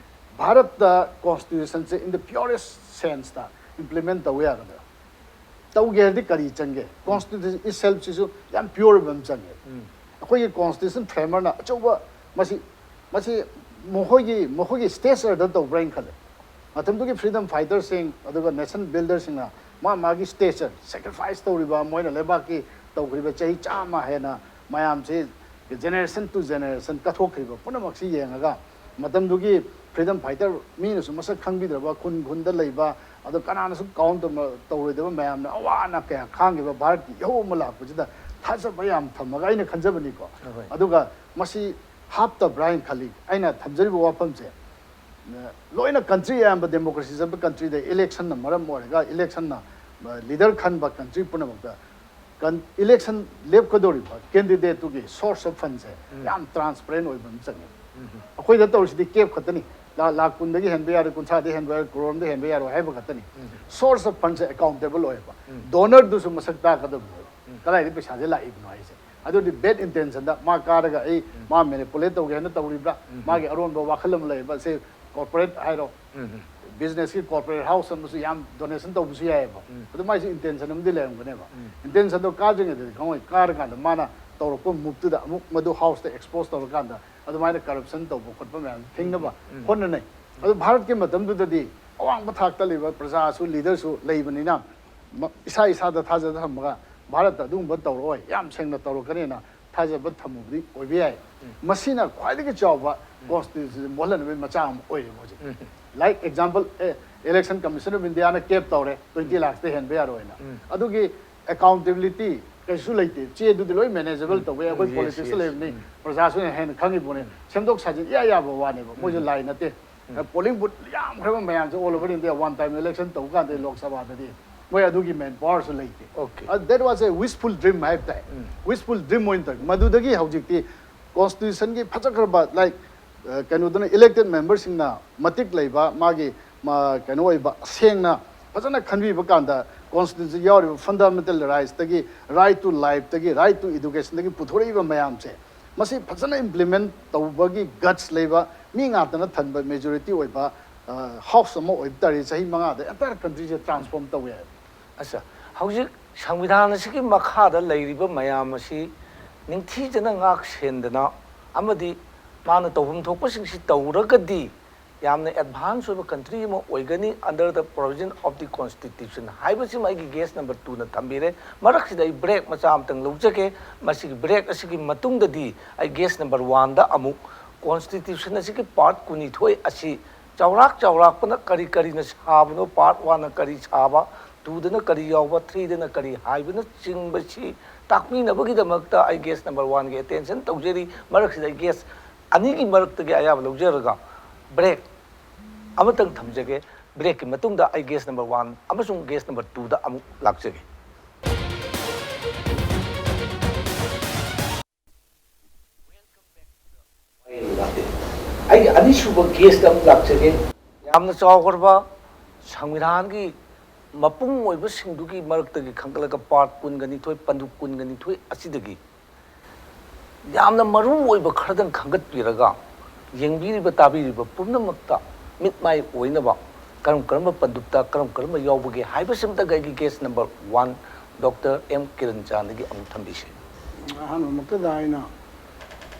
ꯚꯥꯔꯠꯇ ꯀꯣꯟꯁꯇꯤꯇ꯭ꯌꯨꯁꯟꯁꯦ in the purest sense ꯇ implement ꯇꯧꯕ ꯌꯥꯒꯗ꯭ꯔꯥ? ꯇꯧꯒꯦ ꯍꯥꯏꯔꯗꯤ ꯀꯔꯤ ꯆꯪꯒꯦ? ꯀꯣꯟꯁꯇꯤꯇ꯭ꯌꯨꯁꯟ ꯏꯠꯁꯦꯜꯐꯁꯤꯁꯨ ꯌꯥꯝ ꯄ꯭ꯌꯣꯔ ꯑꯣꯏꯕ ꯑꯃ ꯆꯪꯉꯦ꯫ ꯑꯩꯈꯣꯏꯒꯤ ꯀꯣꯟꯁꯇꯤꯇ꯭ꯌꯨꯁꯟ ꯐ꯭ꯔꯦꯃꯔꯅ ꯑꯆꯧꯕ, ꯃꯁꯤ, ꯃꯁꯤ ꯃꯈꯣꯏꯒꯤ, ꯃꯈꯣꯏꯒꯤ ꯁ꯭ꯇꯦꯆꯔꯗ ꯇꯧꯕ꯭ꯔꯥ ꯍꯥꯏꯅ ꯈꯜꯂꯦ꯫ ꯃꯇꯝꯗꯨꯒꯤ ꯐ꯭ꯔꯤꯗꯝ ꯐꯥꯏꯇꯔꯁꯤꯡ, ꯑꯗꯨꯒ ꯅꯦꯁꯟ ꯕꯤꯜꯗꯔꯁꯤꯡꯅ ꯃꯥ ꯃꯥꯒꯤ ꯁ꯭ꯇꯦꯆꯔ, ꯁꯦꯀ꯭ꯔꯤꯐꯥꯏꯁ ꯇꯧꯔꯤꯕ, ꯃꯣꯏꯅ ꯂꯩꯕꯥꯛꯀꯤ ꯇꯧꯈ꯭ꯔꯤꯕ ꯆꯍꯤ ꯆꯥꯝꯃ ꯍꯦꯟꯅ ꯃꯌꯥꯝꯁꯤ ꯖꯦꯅꯦꯔꯦꯁꯟ ꯇꯨ ꯖꯦꯅꯦꯔꯦꯁꯟ ꯀꯠꯊꯣꯛꯈ꯭ꯔꯤꯕ ꯄꯨꯝꯅꯃꯛꯁꯤ ꯌꯦꯡꯉꯒ ꯃꯇꯝꯗꯨꯒꯤ freedom fighter ꯃꯤꯅꯁꯨ ꯃꯁꯛ ꯈꯪꯕꯤꯗ꯭ꯔꯕ, ꯈꯨꯟ ꯈꯨꯟꯗ ꯂꯩꯕ, ꯑꯗꯣ ꯀꯅꯥꯅꯁꯨ count ꯇꯧꯔꯣꯏꯗꯕ ꯃꯌꯥꯝꯅ ꯑꯋꯥ ꯑꯅꯥ ꯀꯌꯥ ꯈꯥꯡꯈꯤꯕ ꯚꯥꯔꯠꯀꯤ ꯏꯍꯧ ꯑꯃ ꯂꯥꯛꯄꯁꯤꯗ ꯊꯥꯖꯕ ꯌꯥꯝ ꯊꯝꯃꯒ ꯑꯩꯅ ꯈꯟꯖꯕꯅꯤꯀꯣ꯫ ꯑꯗꯨꯒ ꯃꯁꯤ ꯍꯥꯞꯇꯕ꯭ꯔꯥ ꯍꯥꯏꯅ ꯈꯜꯂꯤ꯫ ꯑꯩꯅ ꯊꯝꯖꯔꯤꯕ ꯋꯥꯐꯝꯁꯦ, ꯂꯣꯏꯅ country ꯑꯌꯥꯝꯕ democracy ꯆꯠꯄ countryꯗ electionꯅ ꯃꯔꯝ ꯑꯣꯏꯔꯒ electionꯅ leader ꯈꯟꯕ country ꯄꯨꯝꯅꯃꯛꯇ election ꯂꯦꯞꯀꯗꯧꯔꯤꯕ candidateꯇꯨꯒꯤ source of fundꯁꯦ ꯌꯥꯝ transparent ꯑꯣꯏꯕ ꯑꯃ ꯆꯪꯉꯦ꯫ ꯑꯩꯈꯣꯏꯗ ꯇꯧꯔꯤꯁꯤꯗꯤ cap ꯈꯛꯇꯅꯤ꯫ ꯂꯥꯛ ꯂꯥꯛ ꯀꯨꯟꯗꯒꯤ ꯍꯦꯟꯕ ꯌꯥꯔꯣꯏ, ꯀꯨꯟꯊ꯭ꯔꯥꯗꯒꯤ ꯍꯦꯟꯕ ꯌꯥꯔꯣꯏ, ꯀ꯭ꯔꯣꯔ ꯑꯃꯗꯒꯤ ꯍꯦꯟꯕ ꯌꯥꯔꯣꯏ ꯍꯥꯏꯕ ꯈꯛꯇꯅꯤ꯫ Source of fundꯁꯦ accountable ꯑꯣꯏꯌꯦꯕ꯫ Donorꯗꯨꯁꯨ ꯃꯁꯛ ꯇꯥꯛꯀꯗꯕꯅꯦꯕ꯫ ꯀꯗꯥꯏꯗꯒꯤ ꯄꯩꯁꯥꯁꯦ ꯂꯥꯛꯏꯕꯅꯣ ꯍꯥꯏꯁꯦ꯫ ꯑꯗꯨꯗꯤ bad intentionꯗ ꯃꯥ ꯀꯥꯔꯒ ꯑꯩ ꯃꯥ manipulate ꯇꯧꯒꯦ ꯍꯥꯏꯅ ꯇꯧꯔꯤꯕ꯭ꯔꯥ? ꯃꯥꯒꯤ ꯑꯔꯣꯟꯕ ꯋꯥꯈꯜ ꯑꯃ ꯂꯩꯕ, ꯁꯦ corporate ꯍꯥꯏꯔꯣ, businessꯀꯤ corporate house ꯑꯃꯁꯨ ꯌꯥꯝ donation ꯇꯧꯕꯁꯨ ꯌꯥꯏꯑꯕ꯫ ꯑꯗꯨ ꯃꯥꯏꯁꯨ intention ꯑꯃꯗꯤ ꯂꯩꯔꯝꯒꯅꯦꯕ꯫ Intentionꯗꯣ ꯀꯥꯗ꯭ꯔꯤꯉꯩꯗꯗꯤ ꯈꯪꯉꯣꯏ, ꯀꯥꯔꯀꯥꯟꯗ ꯃꯥꯅ ꯇꯧꯔꯛꯄ moveꯇꯨꯗ ꯑꯃꯨꯛ ꯃꯗꯨ houseꯇ expose ꯇꯧꯔꯀꯥꯟꯗ ꯑꯗꯨꯃꯥꯏꯅ corruption ꯇꯧꯕ ꯈꯣꯠꯄ ꯃꯌꯥꯝ ꯊꯤꯡꯅꯕ ꯍꯣꯠꯅꯅꯩ꯫ ꯑꯗꯨ ꯚꯥꯔꯠꯀꯤ ꯃꯇꯝꯗꯨꯗꯗꯤ ꯑꯋꯥꯡꯕ ꯊꯥꯛꯇ ꯂꯩꯕ ꯄ꯭ꯔꯖꯥꯁꯨ leaderꯁꯨ ꯂꯩꯕꯅꯤꯅ ꯏꯁꯥ ꯏꯁꯥꯗ ꯊꯥꯖꯕ ꯊꯝꯃꯒ ꯚꯥꯔꯠꯇ ꯑꯗꯨꯒꯨꯝꯕ ꯇꯧꯔꯛꯑꯣꯏ, ꯌꯥꯝ ꯁꯦꯡꯅ ꯇꯧꯔꯛꯀꯅꯤꯅ ꯊꯥꯖꯕ ꯊꯝꯃꯨꯕꯗꯤ ꯑꯣꯏꯕ ꯌꯥꯏ꯫ ꯃꯁꯤꯅ ꯈ꯭ꯋꯥꯏꯗꯒꯤ ꯆꯥꯎꯕ constitution ꯃꯣꯠꯍꯟꯅꯕꯒꯤ ꯃꯆꯥꯛ ꯑꯃ ꯑꯣꯏꯔꯦ ꯍꯧꯖꯤꯛ꯫ Like example, A, Election Commission of Indiaꯅ cap ꯇꯧꯔꯦ, twenty lakhꯇꯒꯤ ꯍꯦꯟꯕ ꯌꯥꯔꯣꯏꯅ꯫ ꯑꯗꯨꯒꯤ accountability ꯀꯩꯁꯨ ꯂꯩꯇꯦ꯫ ꯆꯦꯗꯨꯗꯤ ꯂꯣꯏ manageable ꯇꯧꯕ ꯌꯥꯏ꯫ ꯑꯩꯈꯣꯏ politicsꯇ ꯂꯩꯕꯅꯤ, ꯄ꯭ꯔꯖꯥꯁꯨ ꯍꯦꯟꯅ ꯈꯪꯉꯤꯕꯅꯤ꯫ ꯁꯦꯝꯗꯣꯛ ꯁꯥꯖꯤꯟ ꯏꯌꯥ ꯌꯥꯕ ꯋꯥꯅꯦꯕ꯫ ꯃꯣꯏꯁꯨ ꯂꯥꯏ ꯅꯠꯇꯦ꯫ Polling booth ꯌꯥꯝꯈ꯭ꯔꯕ ꯃꯌꯥꯝꯁꯦ all over India one time election ꯇꯧꯕ ꯀꯥꯟꯗ ꯂꯣꯛ ꯁꯚꯥꯗꯗꯤ ꯃꯣꯏ ꯑꯗꯨꯒꯤ manpowerꯁꯨ ꯂꯩꯇꯦ꯫ That was a wishful dream ꯍꯥꯏꯕ ꯇꯥꯏ꯫ Wishful dream ꯑꯣꯏꯅ ꯇꯧꯏ꯫ ꯃꯗꯨꯗꯒꯤ ꯍꯧꯖꯤꯛꯇꯤ constitutionꯒꯤ ꯐꯖꯈ꯭ꯔꯕ, like, ꯀꯩꯅꯣꯗꯨꯅ elected memberꯁꯤꯡꯅ ꯃꯇꯤꯛ ꯂꯩꯕ, ꯃꯥꯒꯤ ꯀꯩꯅꯣ ꯑꯣꯏꯕ, ꯁꯦꯡꯅ ꯐꯖꯅ ꯈꯟꯕꯤꯕ ꯀꯥꯟꯗ constitution ꯌꯥꯎꯔꯤꯕ fundamental rightsꯇꯒꯤ, right to lifeꯇꯒꯤ, right to educationꯗꯒꯤ ꯄꯨꯊꯣꯔꯛꯏꯕ ꯃꯌꯥꯝꯁꯦ, ꯃꯁꯤ ꯐꯖꯅ implement ꯇꯧꯕꯒꯤ guts ꯂꯩꯕ ꯃꯤ ꯉꯥꯛꯇꯅ ꯊꯟꯕ majority ꯑꯣꯏꯕ house ꯑꯃ ꯑꯣꯏꯕ ꯇꯥꯔꯗꯤ ꯆꯍꯤ ꯃꯉꯥꯗ entire countryꯁꯦ transform ꯇꯧꯕ ꯌꯥꯏ꯫ ꯑꯁ, ꯍꯧꯖꯤꯛ ꯁꯪꯕꯤꯙꯥꯟ ꯑꯁꯤꯒꯤ ꯃꯈꯥꯗ ꯂꯩꯔꯤꯕ ꯃꯌꯥꯝ ꯑꯁꯤ ꯅꯤꯡꯊꯤꯖꯅ ꯉꯥꯛ ꯁꯦꯟꯗꯅ ꯑꯃꯗꯤ ꯃꯥꯅ ꯇꯧꯐꯝ ꯊꯣꯛꯄꯁꯤꯡꯁꯤ ꯇꯧꯔꯒꯗꯤ ꯌꯥꯝꯅ advance ꯑꯣꯏꯕ country ꯑꯃ ꯑꯣꯏꯒꯅꯤ under the provision of the constitution ꯍꯥꯏꯕꯁꯤꯃ ꯑꯩꯒꯤ guess number twoꯅ ꯊꯝꯕꯤꯔꯦ꯫ ꯃꯔꯛꯁꯤꯗ ꯑꯩ break ꯃꯆꯥ ꯑꯃꯇꯪ ꯂꯧꯖꯒꯦ꯫ ꯃꯁꯤꯒꯤ break ꯑꯁꯤꯒꯤ ꯃꯇꯨꯡꯗꯗꯤ ꯑꯩ guess number oneꯗ ꯑꯃꯨꯛ ꯀꯣꯟꯁꯇꯤꯇ꯭ꯌꯨꯁꯟ ꯑꯁꯤꯒꯤ ꯄꯥꯔꯠ ꯀꯨꯟꯅꯤꯊꯣꯏ ꯑꯁꯤ ꯆꯥꯎꯔꯥꯛ ꯆꯥꯎꯔꯥꯛꯄꯅ ꯀꯔꯤ ꯀꯔꯤꯅ ꯁꯥꯕꯅꯣ, ꯄꯥꯔꯠ ꯋꯥꯟꯅ ꯀꯔꯤ ꯁꯥꯕ, ꯇꯨꯗꯅ ꯀꯔꯤ ꯌꯥꯎꯕ, ꯊ꯭ꯔꯤꯗꯅ ꯀꯔꯤ ꯍꯥꯏꯕꯅꯆꯤꯡꯕꯁꯤ ꯇꯥꯛꯄꯤꯅꯕꯒꯤꯗꯃꯛꯇ ꯑꯩ ꯒꯦꯁ ꯅꯝꯕꯔ ꯋꯥꯟꯒꯤ ꯑꯦꯇꯦꯟꯁꯟ ꯇꯧꯖꯔꯤ꯫ ꯃꯔꯛꯁꯤꯗ ꯑꯩ ꯒꯦꯁ ꯑꯅꯤꯒꯤ ꯃꯔꯛꯇꯒꯤ ꯑꯌꯥꯕ ꯂꯧꯖꯔꯒ ꯕ꯭ꯔꯦꯛ ꯑꯃꯇꯪ ꯊꯝꯖꯒꯦ꯫ ꯕ꯭ꯔꯦꯛꯀꯤ ꯃꯇꯨꯡꯗ ꯑꯩ ꯒꯦꯁ ꯅꯝꯕꯔ ꯋꯥꯟ ꯑꯃꯁꯨꯡ ꯒꯦꯁ ꯅꯝꯕꯔ ꯇꯨꯗ ꯑꯃꯨꯛ ꯂꯥꯛꯆꯒꯦ꯫ ꯑꯩꯒꯤ ꯑꯅꯤꯁꯨꯕ ꯒꯦꯁꯇ ꯑꯃꯨꯛ ꯂꯥꯛꯆꯒꯦ꯫ ꯌꯥꯝꯅ ꯆꯥꯎꯈ꯭ꯔꯕ ꯁꯪꯕꯤꯙꯥꯟꯒꯤ ꯃꯄꯨꯡ ꯑꯣꯏꯕꯁꯤꯡꯗꯨꯒꯤ ꯃꯔꯛꯇꯒꯤ ꯈꯟꯒꯠꯂꯒ ꯄꯥꯔꯠ ꯀꯨꯟꯒ ꯅꯤꯊꯣꯏ, ꯄꯟꯗꯨꯞ ꯀꯨꯟꯒ ꯅꯤꯊꯣꯏ ꯑꯁꯤꯗꯒꯤ ꯌꯥꯝꯅ ꯃꯔꯨ ꯑꯣꯏꯕ ꯈꯔꯗꯪ ꯈꯟꯒꯠꯄꯤꯔꯒ, ꯌꯦꯡꯕꯤꯔꯤꯕ ꯇꯥꯕꯤꯔꯤꯕ ꯄꯨꯝꯅꯃꯛꯇ ꯃꯤꯠ ꯃꯥꯏ ꯑꯣꯏꯅꯕ ꯀꯔꯝ ꯀꯔꯝꯕ ꯄꯟꯗꯨꯞꯇ ꯀꯔꯝ ꯀꯔꯝꯕ ꯌꯥꯎꯕꯒꯦ ꯍꯥꯏꯕꯁꯤꯃꯇꯪ ꯑꯩꯒꯤ guess number one, doctor M Kiran ꯆꯥꯟꯗꯒꯤ ꯑꯃꯨꯛ ꯊꯝꯕꯤꯁꯤ꯫ ꯑꯍꯥꯟꯕꯃꯛꯇꯗ ꯑꯩꯅ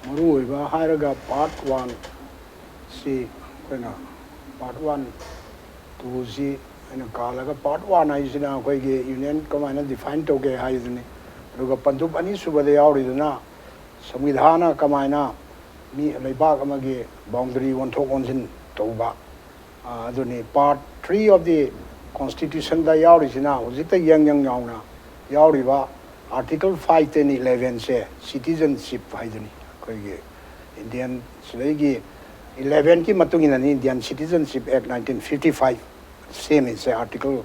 ꯃꯔꯨ ꯑꯣꯏꯕ ꯍꯥꯏꯔꯒ ꯄꯥꯔꯠ ꯋꯥꯟ ꯁꯤ ꯑꯩꯈꯣꯏꯅ ꯄꯥꯔꯠ ꯋꯥꯟ, ꯇꯨꯁꯤ ꯑꯩꯅ ꯀꯥꯜꯂꯒ, ꯄꯥꯔꯠ ꯋꯥꯟ ꯍꯥꯏꯁꯤꯅ ꯑꯩꯈꯣꯏꯒꯤ ꯌꯨꯅꯤꯌꯟ ꯀꯃꯥꯏꯅ ꯗꯤꯐꯥꯏꯟ ꯇꯧꯒꯦ ꯍꯥꯏꯗꯨꯅꯤ꯫ ꯑꯗꯨꯒ ꯄꯟꯗꯨꯞ ꯑꯅꯤꯁꯨꯕꯗ ꯌꯥꯎꯔꯤꯗꯨꯅ ꯁꯪꯕꯤꯙꯥꯟꯅ ꯀꯃꯥꯏꯅ ꯃꯤ, ꯂꯩꯕꯥꯛ ꯑꯃꯒꯤ ꯕꯥꯎꯟꯗꯔꯤ ꯑꯣꯟꯊꯣꯛ ꯑꯣꯟꯁꯤꯟ ꯇꯧꯕ, ꯑ, ꯑꯗꯨꯅꯤ꯫ ꯄꯥꯔꯠ ꯊ꯭ꯔꯤ ꯑꯣꯐ ꯗꯤ ꯀꯣꯟꯁꯇꯤꯇ꯭ꯌꯨꯁꯟꯗ ꯌꯥꯎꯔꯤꯁꯤꯅ ꯍꯧꯖꯤꯛꯇ ꯌꯪ ꯌꯪ ꯌꯥꯎꯅ ꯌꯥꯎꯔꯤꯕ ꯑꯥꯔꯇꯤꯀꯜ ꯐꯥꯏꯚ ꯇꯩꯅ ꯏꯂꯦꯚꯦꯟꯁꯦ ꯁꯤꯇꯤꯖꯟꯁꯤꯞ ꯍꯥꯏꯗꯨꯅꯤ꯫ ꯑꯩꯈꯣꯏꯒꯤ ꯏꯟꯗꯤꯌꯟ ꯁꯤꯗꯩꯒꯤ ꯏꯂꯦꯚꯦꯟꯒꯤ ꯃꯇꯨꯡ ꯏꯟꯅꯅꯤ Indian citizenship act nineteen fifty five ꯁꯦꯝꯃꯤꯁꯦ꯫ Article,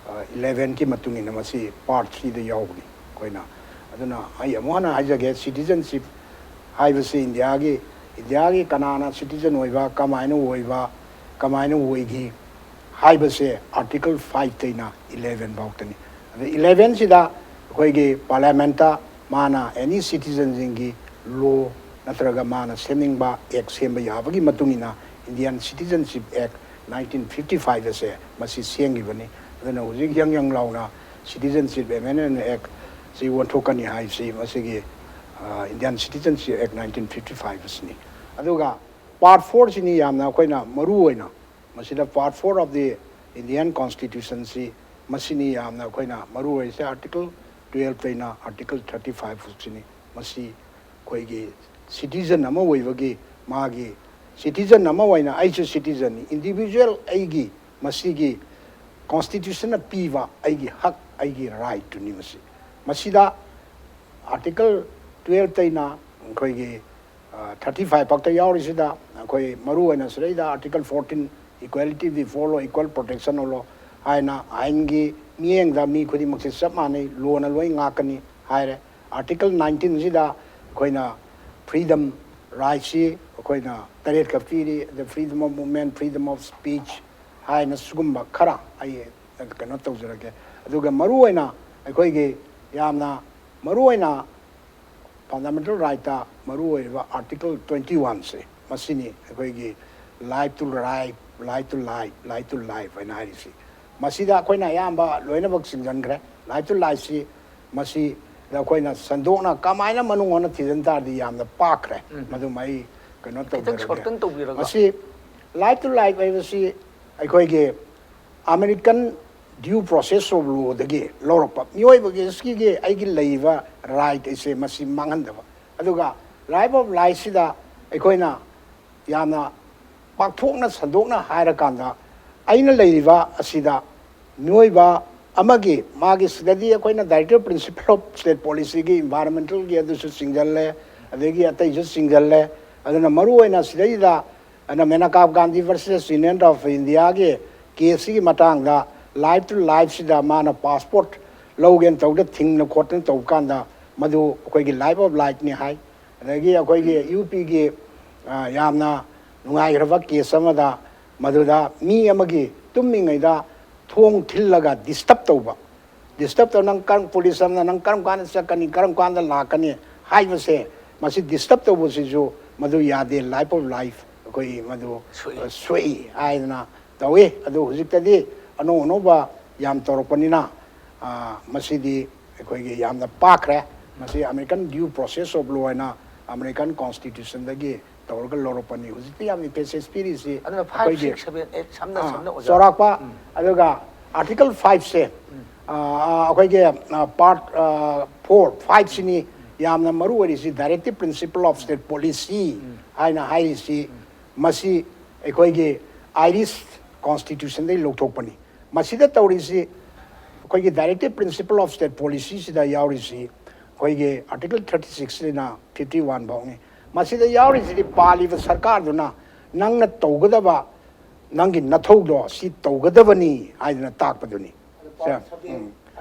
ꯑ, ꯏꯂꯦꯚꯦꯟꯒꯤ ꯃꯇꯨꯡ ꯏꯟꯅ ꯃꯁꯤ ꯄꯥꯔꯠ ꯊ꯭ꯔꯤꯗ ꯌꯥꯎꯕꯅꯤ ꯑꯩꯈꯣꯏꯅ꯫ ꯑꯗꯨꯅ ꯑꯩ ꯑꯃꯨꯛ ꯍꯟꯅ ꯍꯥꯏꯖꯒꯦ, ꯁꯤꯇꯤꯖꯟꯁꯤꯞ ꯍꯥꯏꯕꯁꯤ ꯏꯟꯗꯤꯌꯥꯒꯤ, ꯏꯟꯗꯤꯌꯥꯒꯤ ꯀꯅꯥꯅ ꯁꯤꯇꯤꯖꯟ ꯑꯣꯏꯕ, ꯀꯃꯥꯏꯅ ꯑꯣꯏꯕ, ꯀꯃꯥꯏꯅ ꯑꯣꯏꯈꯤ ꯍꯥꯏꯕꯁꯦ ꯑꯥꯔꯇꯤꯀꯜ ꯐꯥꯏꯚꯇꯩꯅ ꯏꯂꯦꯚꯦꯟ ꯐꯥꯎꯇꯅꯤ꯫ ꯑꯗ ꯏꯂꯦꯚꯦꯟꯁꯤꯗ ꯑꯩꯈꯣꯏꯒꯤ ꯄꯥꯔꯂꯤꯌꯥꯃꯦꯟꯠꯇ ꯃꯥꯅ ꯑꯦꯅꯤ ꯁꯤꯇꯤꯖꯟꯁꯤꯡꯒꯤ ꯂꯣ ꯅꯠꯇ꯭ꯔꯒ ꯃꯥꯅ ꯁꯦꯝꯅꯤꯡꯕ ꯑꯦꯛ ꯁꯦꯝꯕ ꯌꯥꯕꯒꯤ ꯃꯇꯨꯡ ꯏꯟꯅ Indian citizenship act nineteen fifty five ꯑꯁꯦ ꯃꯁꯤ ꯁꯦꯝꯈꯤꯕꯅꯤ꯫ ꯑꯗꯨꯅ ꯍꯧꯖꯤꯛ ꯌꯪ ꯌꯪ ꯂꯥꯎꯅ ꯁꯤꯇꯤꯖꯟꯁꯤꯞ ꯑꯦꯃꯦꯟꯗꯃꯦꯟꯠ ꯑꯦꯛ ꯁꯤ ꯑꯣꯟꯊꯣꯛꯀꯅꯤ ꯍꯥꯏꯕꯁꯤ ꯃꯁꯤꯒꯤ, ꯑ, Indian citizenship act nineteen fifty five ꯑꯁꯤꯅꯤ꯫ ꯑꯗꯨꯒ ꯄꯥꯔꯠ ꯐꯣꯔꯁꯤꯅꯤ ꯌꯥꯝꯅ ꯑꯩꯈꯣꯏꯅ ꯃꯔꯨ ꯑꯣꯏꯅ ꯃꯁꯤꯗ part four of the Indian ꯀꯣꯟꯁꯇꯤꯇ꯭ꯌꯨꯁꯟꯁꯤ ꯃꯁꯤꯅꯤ ꯌꯥꯝꯅ ꯑꯩꯈꯣꯏꯅ ꯃꯔꯨ ꯑꯣꯏꯔꯤꯁꯦ꯫ ꯑꯥꯔꯇꯤꯀꯜ ꯇꯨꯌꯦꯜꯐꯇꯩꯅ ꯑꯥꯔꯇꯤꯀꯜ ꯊꯥꯔꯇꯤ ꯐꯥꯏꯚ ꯐꯥꯎꯁꯤꯅꯤ꯫ ꯃꯁꯤ ꯑꯩꯈꯣꯏꯒꯤ ꯁꯤꯇꯤꯖꯟ ꯑꯃ ꯑꯣꯏꯕꯒꯤ ꯃꯥꯒꯤ citizen ꯑꯃ ꯑꯣꯏꯅ ꯑꯩꯁꯨ citizenꯅꯤ, individual ꯑꯩꯒꯤ ꯃꯁꯤꯒꯤ constitutionꯅ ꯄꯤꯕ ꯑꯩꯒꯤ ꯍꯛ, ꯑꯩꯒꯤ rightꯇꯨꯅꯤ꯫ ꯃꯁꯤ ꯃꯁꯤꯗ article twelveꯇꯩꯅ ꯑꯩꯈꯣꯏꯒꯤ thirty five ꯐꯥꯎꯇ ꯌꯥꯎꯔꯤꯁꯤꯗ ꯑꯩꯈꯣꯏ ꯃꯔꯨ ꯑꯣꯏꯅ ꯁꯤꯗꯩꯗ article fourteen, equality before law, equal protection of law ꯍꯥꯏꯅ ꯑꯥꯏꯟꯒꯤ ꯃꯤꯠꯌꯦꯡꯗ ꯃꯤ ꯈꯨꯗꯤꯡꯃꯛꯁꯦ ꯆꯞ ꯃꯥꯟꯅꯩ, lawꯅ ꯂꯣꯏ ꯉꯥꯛꯀꯅꯤ ꯍꯥꯏꯔꯦ꯫ Article nineteenꯁꯤꯗ ꯑꯩꯈꯣꯏꯅ freedom rightꯁꯤ ꯑꯩꯈꯣꯏꯅ ꯇꯔꯦꯠꯈꯛ ꯄꯤꯔꯤ, the freedom of movement, freedom of speech ꯍꯥꯏꯅ ꯁꯤꯒꯨꯝꯕ ꯈꯔ ꯑꯩ ꯀꯩꯅꯣ ꯇꯧꯖꯔꯒꯦ꯫ ꯑꯗꯨꯒ ꯃꯔꯨ ꯑꯣꯏꯅ ꯑꯩꯈꯣꯏꯒꯤ ꯌꯥꯝꯅ ꯃꯔꯨ ꯑꯣꯏꯅ fundamental rightꯇ ꯃꯔꯨ ꯑꯣꯏꯔꯤꯕ article twenty oneꯁꯦ, ꯃꯁꯤꯅꯤ ꯑꯩꯈꯣꯏꯒꯤ right to life, right to life, right to life ꯍꯥꯏꯅ ꯍꯥꯏꯔꯤꯁꯤ꯫ ꯃꯁꯤꯗ ꯑꯩꯈꯣꯏꯅ ꯑꯌꯥꯝꯕ ꯂꯣꯏꯅꯃꯛ ꯆꯤꯡꯁꯤꯟꯈ꯭ꯔꯦ꯫ Right to lifeꯁꯤ ꯃꯁꯤꯗ ꯑꯩꯈꯣꯏꯅ ꯁꯟꯗꯣꯛꯅ ꯀꯃꯥꯏꯅ ꯃꯅꯨꯡ ꯍꯟꯅ ꯊꯤꯖꯤꯟ ꯇꯥꯔꯗꯤ ꯌꯥꯝꯅ ꯄꯥꯛꯈ꯭ꯔꯦ꯫ ꯎꯝ꯫ ꯃꯗꯨꯃ ꯑꯩ ꯀꯩꯅꯣ ꯈꯤꯇꯪ ꯇꯧꯖꯔꯒꯦ꯫ Shorten ꯇꯧꯕꯤꯔꯒ꯫ ꯃꯁꯤ right to life ꯍꯥꯏꯕꯁꯤ ꯑꯩꯈꯣꯏꯒꯤ American due process of lawꯗꯒꯤ ꯂꯧꯔꯛꯄ, ꯃꯤꯑꯣꯏꯕꯒꯤ ꯁꯤꯒꯤ ꯑꯩꯒꯤ ꯂꯩꯔꯤꯕ right ꯑꯁꯦ ꯃꯁꯤ ꯃꯥꯡꯍꯟꯗꯕ꯫ ꯑꯗꯨꯒ right of lifeꯁꯤꯗ ꯑꯩꯈꯣꯏꯅ ꯌꯥꯝꯅ ꯄꯥꯛꯊꯣꯛꯅ ꯁꯟꯗꯣꯛꯅ ꯍꯥꯏꯔꯀꯥꯟꯗ, ꯑꯩꯅ ꯂꯩꯔꯤꯕ ꯑꯁꯤꯗ ꯃꯤꯑꯣꯏꯕ ꯑꯃꯒꯤ, ꯃꯥꯒꯤ ꯁꯤꯗꯗꯤ ꯑꯩꯈꯣꯏꯅ directive principle of state policyꯒꯤ environmentalꯒꯤ ꯑꯗꯨꯁꯨ ꯆꯤꯡꯁꯤꯜꯂꯦ, ꯑꯗꯒꯤ ꯑꯇꯩꯁꯨ ꯆꯤꯡꯁꯤꯜꯂꯦ꯫ ꯑꯗꯨꯅ ꯃꯔꯨ ꯑꯣꯏꯅ ꯁꯤꯗꯩꯗ ꯑꯗꯨꯅ ꯃꯦꯅꯀꯥꯞ ꯒꯥꯟꯙꯤ versus Union of Indiaꯒꯤ caseꯁꯤꯒꯤ ꯃꯇꯥꯡꯗ right to lifeꯁꯤꯗ ꯃꯥꯅ passport ꯂꯧꯒꯦꯅ ꯇꯧꯗ ꯊꯤꯡꯅ ꯈꯣꯠꯇꯅ ꯇꯧꯕ ꯀꯥꯟꯗ ꯃꯗꯨ ꯑꯩꯈꯣꯏꯒꯤ right of lifeꯅꯤ ꯍꯥꯏ꯫ ꯑꯗꯒꯤ ꯑꯩꯈꯣꯏꯒꯤ UPꯒꯤ, ꯑ, ꯌꯥꯝꯅ ꯅꯨꯡꯉꯥꯏꯈ꯭ꯔꯕ case ꯑꯃꯗ ꯃꯗꯨꯗ ꯃꯤ ꯑꯃꯒꯤ ꯇꯨꯝꯃꯤꯉꯩꯗ ꯊꯣꯡ ꯊꯤꯜꯂꯒ disturb ꯇꯧꯕ, disturb ꯇꯧ, ꯅꯪ ꯀꯔꯝ, police ꯑꯃꯅ ꯅꯪ ꯀꯔꯝ ꯀꯥꯟꯗ ꯆꯠꯀꯅꯤ, ꯀꯔꯝ ꯀꯥꯟꯗ ꯂꯥꯛꯀꯅꯤ ꯍꯥꯏꯕꯁꯦ, ꯃꯁꯤ disturb ꯇꯧꯕꯁꯤꯁꯨ ꯃꯗꯨ ꯌꯥꯗꯦ, right of life ꯑꯩꯈꯣꯏ ꯃꯗꯨ, ꯁꯣꯛꯏ꯫ ꯑ, ꯁꯣꯛꯏ ꯍꯥꯏꯗꯅ ꯇꯧꯏ꯫ ꯑꯗꯨ ꯍꯧꯖꯤꯛꯇꯗꯤ ꯑꯅꯧ ꯑꯅꯧꯕ ꯌꯥꯝ ꯇꯧꯔꯛꯄꯅꯤꯅ, ꯑ, ꯃꯁꯤꯗꯤ ꯑꯩꯈꯣꯏꯒꯤ ꯌꯥꯝꯅ ꯄꯥꯛꯈ꯭ꯔꯦ꯫ ꯃꯁꯤ American due process of law ꯍꯥꯏꯅ American constitutionꯗꯒꯤ ꯇꯧꯔꯒ ꯂꯧꯔꯛꯄꯅꯤ꯫ ꯍꯧꯖꯤꯛꯇꯤ ꯌꯥꯝ emphasis ꯄꯤꯔꯤꯁꯤ ꯑꯗꯨꯅ five, ꯑꯩꯈꯣꯏꯒꯤ, six, seven, eight ꯁꯝꯅ ꯑ, ꯁꯝꯅ ꯑꯣꯖꯥ꯫ ꯆꯥꯎꯔꯥꯛꯄ, ꯎꯝ꯫ ꯑꯗꯨꯒ article fiveꯁꯦ, ꯎꯝ꯫ ꯑ, ꯑ, ꯑꯩꯈꯣꯏꯒꯤ, ꯑ, part, ꯑ, four, fiveꯁꯤꯅꯤ ꯌꯥꯝꯅ ꯃꯔꯨ ꯑꯣꯏꯔꯤꯁꯤ, directive principle of state policy ꯎꯝ꯫ ꯍꯥꯏꯅ ꯍꯥꯏꯔꯤꯁꯤ, ꯃꯁꯤ ꯑꯩꯈꯣꯏꯒꯤ ꯑꯥꯏꯔꯤꯁ ꯀꯣꯟꯁꯇꯤꯇ꯭ꯌꯨꯁꯟꯗꯒꯤ ꯂꯧꯊꯣꯛꯄꯅꯤ꯫ ꯃꯁꯤꯗ ꯇꯧꯔꯤꯁꯤ ꯑꯩꯈꯣꯏꯒꯤ Directive Principle of State Policyꯁꯤꯗ ꯌꯥꯎꯔꯤꯁꯤ ꯑꯩꯈꯣꯏꯒꯤ Article thirty sixꯅ fifty one ꯐꯥꯎꯅꯤ꯫ ꯃꯁꯤꯗ ꯌꯥꯎꯔꯤꯁꯤꯗꯤ ꯄꯥꯜꯂꯤꯕ ꯁꯔꯀꯥꯔꯗꯨꯅ ꯅꯪꯅ ꯇꯧꯒꯗꯕ, ꯅꯪꯒꯤ ꯅꯊꯧꯗꯣ ꯁꯤ ꯇꯧꯒꯗꯕꯅꯤ ꯍꯥꯏꯗꯅ ꯇꯥꯛꯄꯗꯨꯅꯤ꯫ ꯁꯦ, ꯎꯝ꯫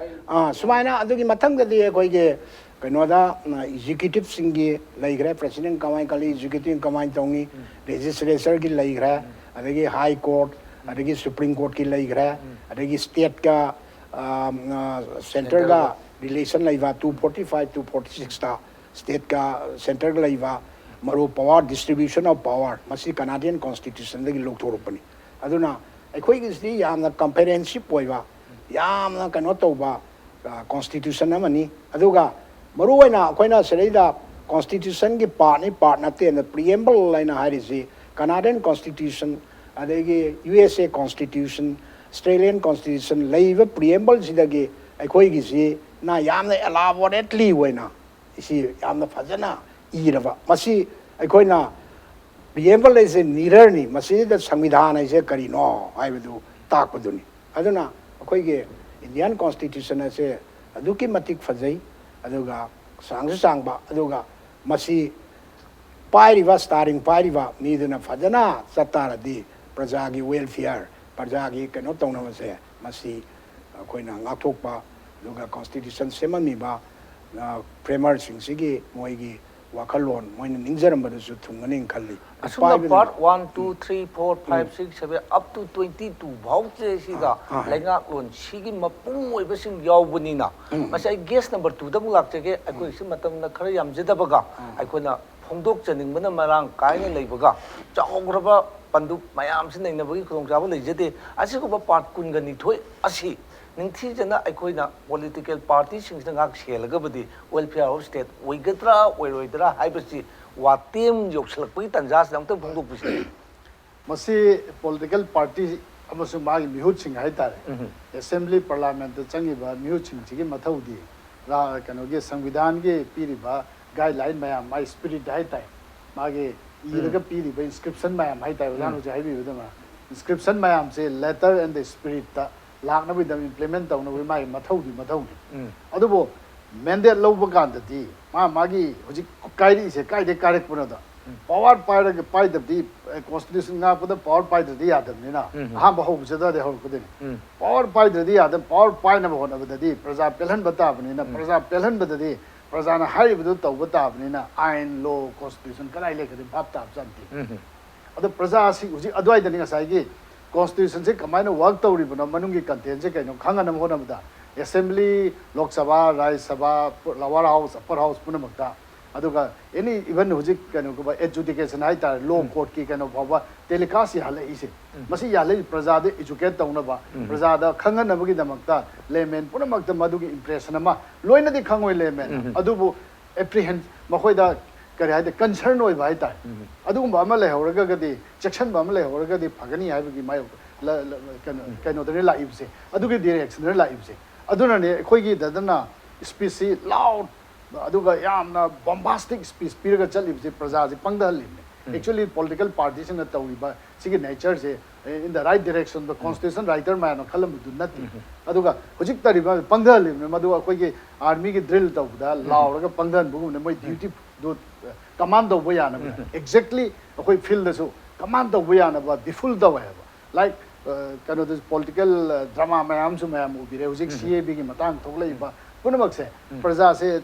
ꯑꯥ, ꯁꯨꯃꯥꯏꯅ ꯑꯗꯨꯒꯤ ꯃꯊꯪꯗꯗꯤ ꯑꯩꯈꯣꯏꯒꯤ ꯀꯩꯅꯣꯗ, ꯑ, ꯑꯦꯛꯖꯤꯀ꯭ꯌꯨꯇꯤꯞꯁꯤꯡꯒꯤ ꯂꯩꯈ꯭ꯔꯦ, ꯄ꯭ꯔꯦꯁꯤꯗꯦꯟ ꯀꯃꯥꯏꯅ ꯈꯜꯂꯤ, ꯑꯦꯛꯖꯤꯀ꯭ꯌꯨꯇꯤꯞ ꯀꯃꯥꯏꯅ ꯇꯧꯅꯤ, ꯂꯦꯖꯤꯁꯂꯦꯆꯔꯒꯤ ꯂꯩꯈ꯭ꯔꯦ, ꯑꯗꯒꯤ ꯍꯥꯏ ꯀꯣꯔꯠ, ꯑꯗꯒꯤ ꯁꯨꯄ꯭ꯔꯤꯝ ꯀꯣꯔꯠꯀꯤ ꯂꯩꯈ꯭ꯔꯦ, ꯑꯗꯒꯤ ꯁ꯭ꯇꯦꯠꯀ, ꯑ, ꯑ, ꯁꯦꯟꯇꯔꯒ ꯔꯤꯂꯦꯁꯟ ꯂꯩꯕ two forty five, two forty sixꯇ ꯁ꯭ꯇꯦꯠꯀ ꯁꯦꯟꯇꯔꯒ ꯂꯩꯕ ꯃꯔꯨ power, distribution of power, ꯃꯁꯤ ꯀꯅꯥꯗꯤꯌꯟ ꯀꯣꯟꯁꯇꯤꯇ꯭ꯌꯨꯁꯟꯗꯒꯤ ꯂꯧꯊꯣꯔꯛꯄꯅꯤ꯫ ꯑꯗꯨꯅ ꯑꯩꯈꯣꯏꯒꯤꯁꯤꯗꯤ ꯌꯥꯝꯅ ꯀꯝꯄ꯭ꯔꯦꯍꯦꯟꯁꯤꯞ ꯑꯣꯏꯕ, ꯌꯥꯝꯅ ꯀꯩꯅꯣ ꯇꯧꯕ, ꯑ, ꯀꯣꯟꯁꯇꯤꯇ꯭ꯌꯨꯁꯟ ꯑꯃꯅꯤ꯫ ꯑꯗꯨꯒ ꯃꯔꯨꯑꯣꯏꯅ ꯑꯩꯈꯣꯏꯅ ꯁꯤꯗꯩꯗ ꯀꯣꯟꯁꯇꯤꯇ꯭ꯌꯨꯁꯟꯒꯤ ꯄꯥꯔꯠꯅꯤ, ꯄꯥꯔꯠ ꯅꯠꯇꯦꯅ ꯄ꯭ꯔꯤꯑꯦꯝꯕꯜ ꯍꯥꯏꯅ ꯍꯥꯏꯔꯤꯁꯤ ꯀꯅꯥꯗꯤꯌꯟ ꯀꯣꯟꯁꯇꯤꯇ꯭ꯌꯨꯁꯟ, ꯑꯗꯒꯤ ꯌꯨ ꯑꯦꯁ ꯑꯦ ꯀꯣꯟꯁꯇꯤꯇ꯭ꯌꯨꯁꯟ, ꯑꯁꯇ꯭ꯔꯦꯂꯤꯌꯟ ꯀꯣꯟꯁꯇꯤꯇ꯭ꯌꯨꯁꯟ ꯂꯩꯔꯤꯕ ꯄ꯭ꯔꯤꯑꯦꯝꯕꯜꯁꯤꯗꯒꯤ ꯑꯩꯈꯣꯏꯒꯤꯁꯤꯅ ꯌꯥꯝꯅ ꯑꯦꯂꯥꯕꯣꯔꯦꯠꯂꯤ ꯑꯣꯏꯅ ꯁꯤ ꯌꯥꯝꯅ ꯐꯖꯅ ꯏꯔꯕ꯫ ꯃꯁꯤ ꯑꯩꯈꯣꯏꯅ preamble is a mirrorꯅꯤ, ꯃꯁꯤꯗ ꯁꯪꯕꯤꯙꯥꯟ ꯍꯥꯏꯁꯦ ꯀꯔꯤꯅꯣ ꯍꯥꯏꯕꯗꯨ ꯇꯥꯛꯄꯗꯨꯅꯤ꯫ ꯑꯗꯨꯅ ꯑꯩꯈꯣꯏꯒꯤ ꯏꯟꯗꯤꯌꯥꯟ ꯀꯣꯟꯁꯇꯤꯇ꯭ꯌꯨꯁꯟ ꯑꯁꯦ ꯑꯗꯨꯛꯀꯤ ꯃꯇꯤꯛ ꯐꯖꯩ, ꯑꯗꯨꯒ ꯁꯥꯡꯁꯨ ꯁꯥꯡꯕ, ꯑꯗꯨꯒ ꯃꯁꯤ ꯄꯥꯏꯔꯤꯕ, ꯁ꯭ꯇꯥꯔꯤꯡ ꯄꯥꯏꯔꯤꯕ ꯃꯤꯗꯨꯅ ꯐꯖꯅ ꯆꯠ ꯇꯥꯔꯗꯤ ꯄ꯭ꯔꯖꯥꯒꯤ welfare, ꯄ꯭ꯔꯖꯥꯒꯤ ꯀꯩꯅꯣ ꯇꯧꯅꯕꯁꯦ ꯃꯁꯤ ꯑꯩꯈꯣꯏꯅ ꯉꯥꯛꯊꯣꯛꯄ, ꯑꯗꯨꯒ ꯀꯣꯟꯁꯇꯤꯇ꯭ꯌꯨꯁꯟ ꯁꯦꯝꯃꯝꯃꯤꯕ, ꯑ, ꯐ꯭ꯔꯦꯃꯔꯁꯤꯡꯁꯤꯒꯤ ꯃꯣꯏꯒꯤ ꯋꯥꯈꯜꯂꯣꯟ ꯃꯣꯏꯅ ꯅꯤꯡꯖꯔꯝꯕꯗꯨꯁꯨ ꯊꯨꯡꯒꯅꯤ ꯈꯜꯂꯤ꯫ ꯑꯁꯨꯝꯅ ꯄꯥꯏꯕꯅ part one, two, three, four, five, six, seven, up to twenty two ꯐꯥꯎꯁꯦ ꯁꯤꯗ ꯑꯥ, ꯑꯥ, ꯍꯥꯏ꯫ ꯂꯩꯉꯥꯛꯂꯣꯟ ꯁꯤꯒꯤ ꯃꯄꯨꯡ ꯑꯣꯏꯕꯁꯤꯡ ꯌꯥꯎꯕꯅꯤꯅ, ꯎꯝ, ꯎꯝ꯫ ꯃꯁꯤ ꯑꯩ guest number twoꯗ ꯑꯃꯨꯛ ꯂꯥꯛꯆꯒꯦ꯫ ꯑꯩꯈꯣꯏꯁꯤ ꯃꯇꯝꯅ ꯈꯔ ꯌꯥꯝꯖꯗꯕꯒ, ꯑꯥ, ꯑꯩꯈꯣꯏꯅ ꯐꯣꯡꯗꯣꯛꯆꯅꯤꯡꯕꯅ ꯃꯔꯥꯡ ꯀꯥꯏꯅ ꯂꯩꯕꯒ, ꯆꯥꯎꯈ꯭ꯔꯕ ꯄꯟꯗꯨꯞ ꯃꯌꯥꯝꯁꯤ ꯅꯩꯅꯕꯒꯤ ꯈꯨꯗꯣꯡꯆꯥꯕ ꯂꯩꯖꯗꯦ꯫ ꯑꯁꯤꯒꯨꯝꯕ part ꯀꯨꯟꯒ ꯅꯤꯊꯣꯏ ꯑꯁꯤ ꯅꯤꯡꯊꯤꯖꯅ ꯑꯩꯈꯣꯏꯅ political partyꯁꯤꯡꯁꯤꯅ ꯉꯥꯛ ꯁꯦꯜꯂꯒꯕꯗꯤ welfare of state ꯑꯣꯏꯒꯗ꯭ꯔꯥ ꯑꯣꯏꯔꯣꯏꯗ꯭ꯔꯥ ꯍꯥꯏꯕꯁꯤ ꯋꯥꯇꯦꯝ ꯌꯧꯁꯤꯜꯂꯛꯄꯒꯤ ꯇꯥꯟꯖꯥꯁꯤꯗ ꯑꯃꯨꯛꯇꯪ ꯐꯣꯡꯗꯣꯛꯄꯤꯁꯤꯅꯦ꯫ ꯃꯁꯤ political party ꯑꯃꯁꯨꯡ ꯃꯥꯒꯤ ꯃꯤꯍꯨꯠꯁꯤꯡ ꯍꯥꯏꯇꯥꯔꯦ, ꯎꯝ꯫ Assembly, parliamentꯇ ꯆꯪꯉꯤꯕ ꯃꯤꯍꯨꯠꯁꯤꯡꯁꯤꯒꯤ ꯃꯊꯧꯗꯤ ꯔꯥ-, ꯀꯩꯅꯣꯒꯤ ꯁꯪꯕꯤꯙꯥꯟꯒꯤ ꯄꯤꯔꯤꯕ guideline ꯃꯌꯥꯝ, ꯃꯥꯒꯤ spirit ꯍꯥꯏꯇꯥꯔꯦ, ꯃꯥꯒꯤ ꯏꯔꯒ ꯄꯤꯔꯤꯕ inscription ꯃꯌꯥꯝ ꯍꯥꯏꯇꯥꯔꯦ, ꯑꯣꯖꯥꯅ ꯍꯧꯖꯤꯛ ꯍꯥꯏꯕꯤꯕꯗꯧꯅ, inscription ꯃꯌꯥꯝꯁꯦ letter and the spiritꯇ ꯂꯥꯛꯅꯕꯒꯤꯗꯃꯛ implement ꯇꯧꯅꯕꯒꯤ ꯃꯥꯒꯤ ꯃꯊꯧꯗꯤ ꯃꯊꯧꯅꯤ꯫ ꯑꯗꯨꯕꯨ mandate ꯂꯧꯕ ꯀꯥꯟꯗꯗꯤ ꯃꯥ ꯃꯥꯒꯤ ꯍꯧꯖꯤꯛ ꯀꯥꯏꯔꯛꯏꯁꯦ ꯀꯥꯏꯗꯩ ꯀꯥꯏꯔꯛꯄꯅꯣꯗ, power ꯄꯥꯏꯔꯒ ꯄꯥꯏꯗꯕꯗꯤ, constitution ꯉꯥꯛꯄꯗ power ꯄꯥꯏꯗ꯭ꯔꯗꯤ ꯌꯥꯗꯕꯅꯤꯅ, ꯑꯍꯥꯟꯕ ꯍꯧꯕꯁꯦ ꯑꯗꯨꯋꯥꯏꯗꯩ ꯍꯧꯔꯛꯀꯗꯣꯏꯅꯤ꯫ Power ꯄꯥꯏꯗ꯭ꯔꯗꯤ ꯌꯥꯗꯕ, power ꯄꯥꯏꯅꯕ ꯍꯣꯠꯅꯕꯗꯗꯤ ꯄ꯭ꯔꯖꯥ ꯄꯦꯜꯍꯟꯕ ꯇꯥꯕꯅꯤꯅ, ꯄ꯭ꯔꯖꯥ ꯄꯦꯜꯍꯟꯕꯗꯗꯤ ꯄ꯭ꯔꯖꯥꯅ ꯍꯥꯏꯔꯤꯕꯗꯨ ꯇꯧꯕ ꯇꯥꯕꯅꯤꯅ, ꯑꯥꯏꯟ, law, constitution ꯀꯗꯥꯏ ꯂꯩꯒꯗꯣꯏ ꯚꯥꯞ ꯇꯥꯕ ꯆꯥꯠ ꯅꯠꯇꯦ꯫ ꯑꯗꯣ ꯄ꯭ꯔꯖꯥꯁꯤ ꯍꯧꯖꯤꯛ ꯑꯗꯨꯋꯥꯏꯗꯅꯤ ꯉꯁꯥꯏꯒꯤ constitutionꯁꯦ ꯀꯃꯥꯏꯅ work ꯇꯧꯔꯤꯕꯅꯣ, ꯃꯅꯨꯡꯒꯤ contentꯁꯦ ꯀꯩꯅꯣ ꯈꯪꯍꯟꯅꯕ ꯍꯣꯠꯅꯕꯗ assembly, ꯂꯣꯛ ꯁꯚꯥ, ꯔꯥꯖ꯭ꯌ ꯁꯚꯥ, lower house, upper house ꯄꯨꯝꯅꯃꯛꯇ, ꯑꯗꯨꯒ any even ꯍꯧꯖꯤꯛ ꯀꯩꯅꯣꯒꯨꯝꯕ adjudication ꯍꯥꯏꯇꯥꯔꯦ, law courtꯀꯤ ꯀꯩꯅꯣ ꯐꯥꯎꯕ telecast ꯌꯥꯍꯜꯂꯛꯏꯁꯦ, ꯃꯁꯤ ꯌꯥꯍꯜꯂꯛꯏ ꯄ꯭ꯔꯖꯥꯗ educate ꯇꯧꯅꯕ, ꯄ꯭ꯔꯖꯥꯗ ꯈꯪꯍꯟꯅꯕꯒꯤꯗꯃꯛꯇ layman ꯄꯨꯝꯅꯃꯛꯇ ꯃꯗꯨꯒꯤ impression ꯑꯃ, ꯂꯣꯏꯅꯗꯤ ꯈꯪꯉꯣꯏ layman, ꯑꯗꯨꯕꯨ apprehend, ꯃꯈꯣꯏꯗ ꯀꯔꯤ ꯍꯥꯏꯗꯤ concern ꯑꯣꯏꯕ ꯍꯥꯏꯇꯥꯔꯦ꯫ ꯑꯗꯨꯒꯨꯝꯕ ꯑꯃ ꯂꯩꯍꯧꯔꯒꯗꯤ, ꯆꯦꯛꯁꯤꯟꯕ ꯑꯃ ꯂꯩꯍꯧꯔꯒꯗꯤ ꯐꯒꯅꯤ ꯍꯥꯏꯕꯒꯤ ꯃꯥꯌꯣꯛ-, ꯂ-, ꯂ-, ꯀꯩꯅꯣ, ꯀꯩꯅꯣꯗꯅꯤ ꯂꯥꯛꯏꯕꯁꯦ, ꯑꯗꯨꯒꯤ directionꯗꯅꯤ ꯂꯥꯛꯏꯕꯁꯦ꯫ ꯑꯗꯨꯅꯅꯦ ꯑꯩꯈꯣꯏꯒꯤ ꯗꯗꯅ speechꯁꯤ loud, ꯑꯗꯨꯒ ꯌꯥꯝꯅ bombastic speech ꯄꯤꯔꯒ ꯆꯠꯂꯤꯕꯁꯦ ꯄ꯭ꯔꯖꯥꯁꯦ ꯄꯪꯊꯍꯜꯂꯤꯕꯅꯦ꯫ Actually political partyꯁꯤꯡꯅ ꯇꯧꯔꯤꯕ ꯁꯤꯒꯤ natureꯁꯦ in the right directionꯗ constitution writer ꯃꯌꯥꯝꯅ ꯈꯜꯂꯝꯕꯗꯨ ꯅꯠꯇꯦ꯫ ꯑꯗꯨꯒ ꯍꯧꯖꯤꯛ ꯇꯧꯔꯤꯕ ꯄꯪꯊꯍꯜꯂꯤꯕꯅꯦ, ꯃꯗꯨ ꯑꯩꯈꯣꯏꯒꯤ armyꯒꯤ drill ꯇꯧꯕꯗ ꯂꯥꯎꯔꯒ ꯄꯪꯊꯍꯟꯕꯒꯨꯝꯕꯅꯦ, ꯃꯣꯏ dutyꯗꯨ command ꯇꯧꯕ ꯌꯥꯅꯕ꯫ Exactly ꯑꯩꯈꯣꯏ fieldꯗꯁꯨ command ꯇꯧꯕ ꯌꯥꯅꯕ befool ꯇꯧꯋꯦ ꯍꯥꯏꯕ꯫ Like, ꯑ, ꯀꯩꯅꯣꯗꯁꯨ political, ꯑ, drama ꯃꯌꯥꯝꯁꯨ ꯃꯌꯥꯝ ꯎꯕꯤꯔꯦ꯫ ꯍꯧꯖꯤꯛ CABꯒꯤ ꯃꯇꯥꯡ ꯊꯣꯛꯂꯛꯏꯕ ꯄꯨꯝꯅꯃꯛꯁꯦ ꯄ꯭ꯔꯖꯥꯁꯦ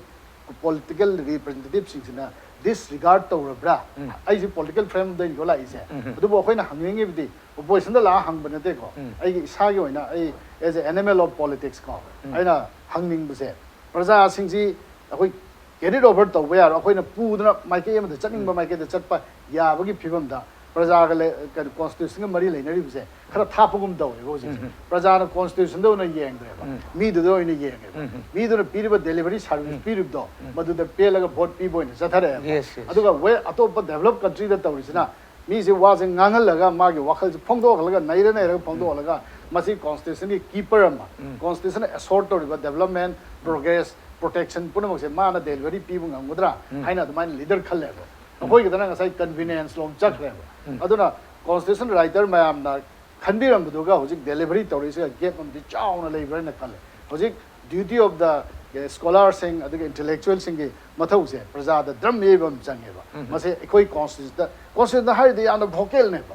political representativeꯁꯤꯡꯁꯤꯅ disregard ꯇꯧꯔꯕ꯭ꯔꯥ? ꯑꯩꯁꯦ political frameꯗꯩꯅꯤꯀꯣ ꯂꯥꯛꯏꯁꯦ꯫ ꯑꯗꯨꯕꯨ ꯑꯩꯈꯣꯏꯅ ꯍꯪꯅꯤꯡꯉꯤꯕꯗꯤ oppositionꯗ ꯂꯥꯛꯑ ꯍꯪꯕ ꯅꯠꯇꯦꯀꯣ꯫ ꯑꯩꯒꯤ ꯏꯁꯥꯒꯤ ꯑꯣꯏꯅ ꯑꯩ as a animal of politics ꯀꯣ, ꯑꯩꯅ ꯍꯪꯅꯤꯡꯕꯁꯦ ꯄ꯭ꯔꯖꯥꯁꯤꯡꯁꯤ ꯑꯩꯈꯣꯏ carried over ꯇꯧꯕ ꯌꯥꯔꯣꯏ꯫ ꯑꯩꯈꯣꯏꯅ ꯄꯨꯗꯅ ꯃꯥꯏꯀꯩ ꯑꯃꯗ ꯆꯠꯅꯤꯡꯕ ꯃꯥꯏꯀꯩꯗ ꯆꯠꯄ ꯌꯥꯕꯒꯤ ꯐꯤꯕꯝꯗ ꯄ꯭ꯔꯖꯥꯒ ꯂꯩ-, ꯀꯩꯅꯣ, constitutionꯒ ꯃꯔꯤ ꯂꯩꯅꯔꯤꯕꯁꯦ ꯈꯔ ꯊꯥꯞꯄꯒꯨꯝ ꯇꯧꯋꯦꯕ ꯍꯧꯖꯤꯛꯁꯦ꯫ ꯄ꯭ꯔꯖꯥꯅ constitutionꯗ ꯑꯣꯏꯅ ꯌꯦꯡꯗ꯭ꯔꯦꯕ, ꯃꯤꯗꯨꯗ ꯑꯣꯏꯅ ꯌꯦꯡꯉꯦꯕ꯫ ꯃꯤꯗꯨꯅ ꯄꯤꯔꯤꯕ delivery service ꯄꯤꯔꯤꯕꯗꯣ, ꯃꯗꯨꯗ ꯄꯦꯜꯂꯒ vote ꯄꯤꯕ ꯑꯣꯏꯅ ꯆꯠꯊꯔꯛꯑꯦꯕ꯫ Yes, yes. ꯑꯗꯨꯒ ꯋꯦ-, ꯑꯇꯣꯞꯄ developed countryꯗ ꯇꯧꯔꯤꯁꯤꯅ ꯃꯤꯁꯦ ꯋꯥꯁꯦ ꯉꯥꯡꯍꯜꯂꯒ ꯃꯥꯒꯤ ꯋꯥꯈꯜꯁꯦ ꯐꯣꯡꯗꯣꯛꯍꯜꯂꯒ, ꯅꯩꯔ ꯅꯩꯔꯒ ꯐꯣꯡꯗꯣꯛꯍꯜꯂꯒ ꯃꯁꯤ constitutionꯒꯤ keeper ꯑꯃ, constitutionꯅ assure ꯇꯧꯔꯤꯕ development, progress, protection ꯄꯨꯝꯅꯃꯛꯁꯦ ꯃꯥꯅ delivery ꯄꯤꯕ ꯉꯝꯒꯗ꯭ꯔꯥ ꯍꯥꯏꯅ ꯑꯗꯨꯃꯥꯏꯅ leader ꯈꯜꯂꯦꯕ꯫ ꯑꯩꯈꯣꯏꯒꯤꯗꯅ ꯉꯁꯥꯏ ꯀꯟꯚꯤꯅꯦꯟꯁ ꯂꯣꯝ ꯆꯠꯈ꯭ꯔꯦꯕ꯫ ꯑꯗꯨꯅ ꯀꯣꯟꯁꯇꯤꯇ꯭ꯌꯨꯁꯟ ꯔꯥꯏꯇꯔ ꯃꯌꯥꯝꯅ ꯈꯟꯕꯤꯔꯝꯕꯗꯨꯒ ꯍꯧꯖꯤꯛ ꯗꯦꯂꯤꯚꯔꯤ ꯇꯧꯔꯤꯁꯤꯒ ꯒꯦꯞ ꯑꯃꯗꯤ ꯆꯥꯎꯅ ꯂꯩꯕ꯭ꯔꯥ ꯍꯥꯏꯅ ꯈꯜꯂꯦ꯫ ꯍꯧꯖꯤꯛ ꯗ꯭ꯌꯨꯇꯤ ꯑꯣꯐ ꯗ ꯁ꯭ꯀꯣꯂꯥꯔꯁꯤꯡ ꯑꯗꯨꯒ ꯏꯟꯇꯦꯂꯦꯛꯆꯨꯋꯦꯜꯁꯤꯡꯒꯤ ꯃꯊꯧꯁꯦ ꯄ꯭ꯔꯖꯥꯗ ꯗ꯭ꯔꯝ ꯌꯩꯕ ꯑꯃ ꯆꯪꯉꯦꯕ꯫ ꯃꯁꯤ ꯑꯩꯈꯣꯏ ꯀꯣꯟꯁꯇꯤꯇ꯭ꯌꯨꯁꯟꯗ, ꯀꯣꯟꯁꯇꯤꯇ꯭ꯌꯨꯁꯟꯗ ꯍꯥꯏꯔꯗꯤ ꯌꯥꯝꯅ ꯚꯣꯀꯦꯜꯅꯦꯕ꯫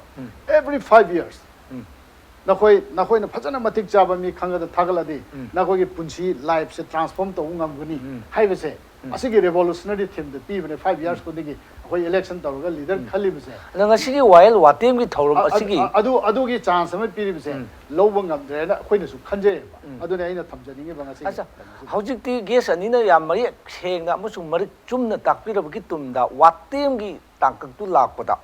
ꯑꯦꯚ꯭ꯔꯤ ꯐꯥꯏꯚ ꯌꯔꯁ ꯅꯈꯣꯏ ꯅꯈꯣꯏꯅ ꯐꯖꯅ ꯃꯇꯤꯛ ꯆꯥꯕ ꯃꯤ ꯈꯪꯒꯗ ꯊꯥꯒꯠꯂꯗꯤ ꯅꯈꯣꯏꯒꯤ ꯄꯨꯟꯁꯤ ꯂꯥꯏꯐꯁꯦ ꯇ꯭ꯔꯥꯟꯁꯐꯣꯔꯝ ꯇꯧꯕ ꯉꯝꯒꯅꯤ ꯍꯥꯏꯕꯁꯦ ꯑꯁꯤꯒꯤ ꯔꯦꯚꯣꯂꯨꯁꯅꯔꯤ ꯊꯤꯝꯗ ꯄꯤꯕꯅꯦ꯫ ꯐꯥꯏꯚ ꯌꯔꯁ ꯈꯨꯗꯤꯡꯒꯤ ꯑꯩꯈꯣꯏ ꯏꯂꯦꯛꯁꯟ ꯇꯧꯔꯒ ꯂꯤꯗꯔ ꯈꯜꯂꯤꯕꯁꯦ꯫ ꯑꯗꯣ ꯉꯁꯤꯒꯤ ꯋꯥꯌꯦꯜ ꯋꯥꯇꯦꯝꯒꯤ ꯊꯧꯔꯝ ꯑ- ꯑꯁꯤꯒꯤ ꯑ- ꯑꯗꯨ ꯑꯗꯨꯒꯤ ꯆꯥꯟꯁ ꯑꯃ ꯄꯤꯔꯤꯕꯁꯦ ꯂꯧꯕ ꯉꯝꯗ꯭ꯔꯦꯅ ꯑꯩꯈꯣꯏꯅꯁꯨ ꯈꯟꯖꯩꯌꯦꯕ꯫ ꯑꯗꯨꯅ ꯑꯩꯅ ꯊꯝꯖꯅꯤꯡꯉꯤꯕ ꯉꯁꯤꯒꯤ ꯑꯠꯆꯥ, ꯃꯇꯥꯡꯁꯤꯗ꯫ ꯍꯧꯖꯤꯛꯇꯤ ꯒꯦꯁ ꯑꯅꯤꯅ ꯌꯥꯝ ꯃꯌꯦꯛ ꯁꯦꯡꯅ ꯑꯃꯁꯨꯡ ꯃꯔꯤꯛ ꯆꯨꯝꯅ ꯇꯥꯛꯄꯤꯔꯕꯒꯤ ꯇꯨꯡꯗ ꯋꯥꯇꯦꯝꯒꯤ ꯇꯥꯡꯀꯛꯇꯨ ꯂꯥꯛꯄꯗ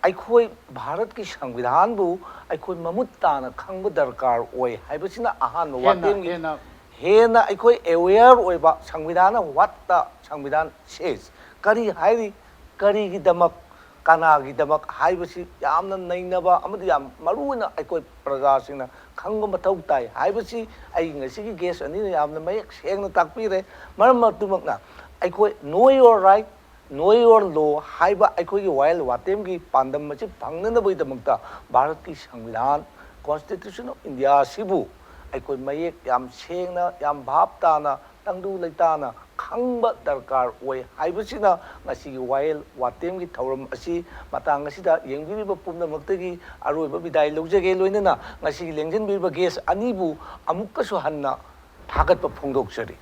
ꯑꯩꯈꯣꯏ ꯚꯥꯔꯠꯀꯤ ꯁꯪꯕꯤꯙꯥꯟꯕꯨ ꯑꯩꯈꯣꯏ ꯃꯃꯨꯠ ꯇꯥꯅ ꯈꯪꯕ ꯗꯔꯀꯥꯔ ꯑꯣꯏ ꯍꯥꯏꯕꯁꯤꯅ ꯑꯍꯥꯟꯕ ꯍꯦꯟꯅ ꯋꯥꯇꯦꯝꯒꯤ ꯍꯦꯟꯅ ꯍꯦꯟꯅ ꯑꯩꯈꯣꯏ ꯑꯦꯋꯦꯌꯔ ꯑꯣꯏꯕ ꯁꯪꯕꯤꯙꯥꯟꯅ what the ꯁꯪꯕꯤꯙꯥꯟ says ꯀꯔꯤ ꯍꯥꯏꯔꯤ, ꯀꯔꯤꯒꯤꯗꯃꯛ, ꯀꯅꯥꯒꯤꯗꯃꯛ ꯍꯥꯏꯕꯁꯤ ꯌꯥꯝꯅ ꯅꯩꯅꯕ ꯑꯃꯗꯤ ꯌꯥꯝ ꯃꯔꯨꯑꯣꯏꯅ ꯑꯩꯈꯣꯏ ꯄ꯭ꯔꯖꯥꯁꯤꯡꯅ ꯈꯪꯕ ꯃꯊꯧ ꯇꯥꯏ ꯍꯥꯏꯕꯁꯤ ꯑꯩ ꯉꯁꯤꯒꯤ ꯒꯦꯁ ꯑꯅꯤꯅ ꯌꯥꯝꯅ ꯃꯌꯦꯛ ꯁꯦꯡꯅ ꯇꯥꯛꯄꯤꯔꯦ꯫ ꯃꯔꯝ ꯑꯗꯨꯃꯛꯅ ꯑꯩꯈꯣꯏ know your right, know your law ꯍꯥꯏꯕ ꯑꯩꯈꯣꯏꯒꯤ ꯋꯥꯌꯦꯜ ꯋꯥꯇꯦꯝꯒꯤ ꯄꯥꯟꯗꯝ ꯑꯁꯤ ꯐꯪꯅꯅꯕꯒꯤꯗꯃꯛꯇ ꯚꯥꯔꯠꯀꯤ ꯁꯪꯕꯤꯙꯥꯟ, Constitution of India ꯑꯁꯤꯕꯨ ꯑꯩꯈꯣꯏ ꯃꯌꯦꯛ ꯌꯥꯝ ꯁꯦꯡꯅ, ꯌꯥꯝ ꯚꯥꯞ ꯇꯥꯅ, ꯇꯪꯗꯨ ꯂꯩꯇꯥꯅ ꯈꯪꯕ ꯗꯔꯀꯥꯔ ꯑꯣꯏ ꯍꯥꯏꯕꯁꯤꯅ ꯉꯁꯤꯒꯤ ꯋꯥꯌꯦꯜ ꯋꯥꯇꯦꯝꯒꯤ ꯊꯧꯔꯝ ꯑꯁꯤ ꯃꯇꯥꯡ ꯑꯁꯤꯗ ꯌꯦꯡꯕꯤꯔꯤꯕ ꯄꯨꯝꯅꯃꯛꯇꯒꯤ ꯑꯔꯣꯏꯕ ꯕꯤꯗꯥꯏ ꯂꯧꯖꯒꯦ꯫ ꯂꯣꯏꯅꯅ ꯉꯁꯤꯒꯤ ꯂꯦꯡꯁꯤꯟꯕꯤꯔꯤꯕ ꯒꯦꯁ ꯑꯅꯤꯕꯨ ꯑꯃꯨꯛꯀꯁꯨ ꯍꯟꯅ ꯊꯥꯒꯠꯄ ꯐꯣꯡꯗꯣꯛꯆꯔꯤ꯫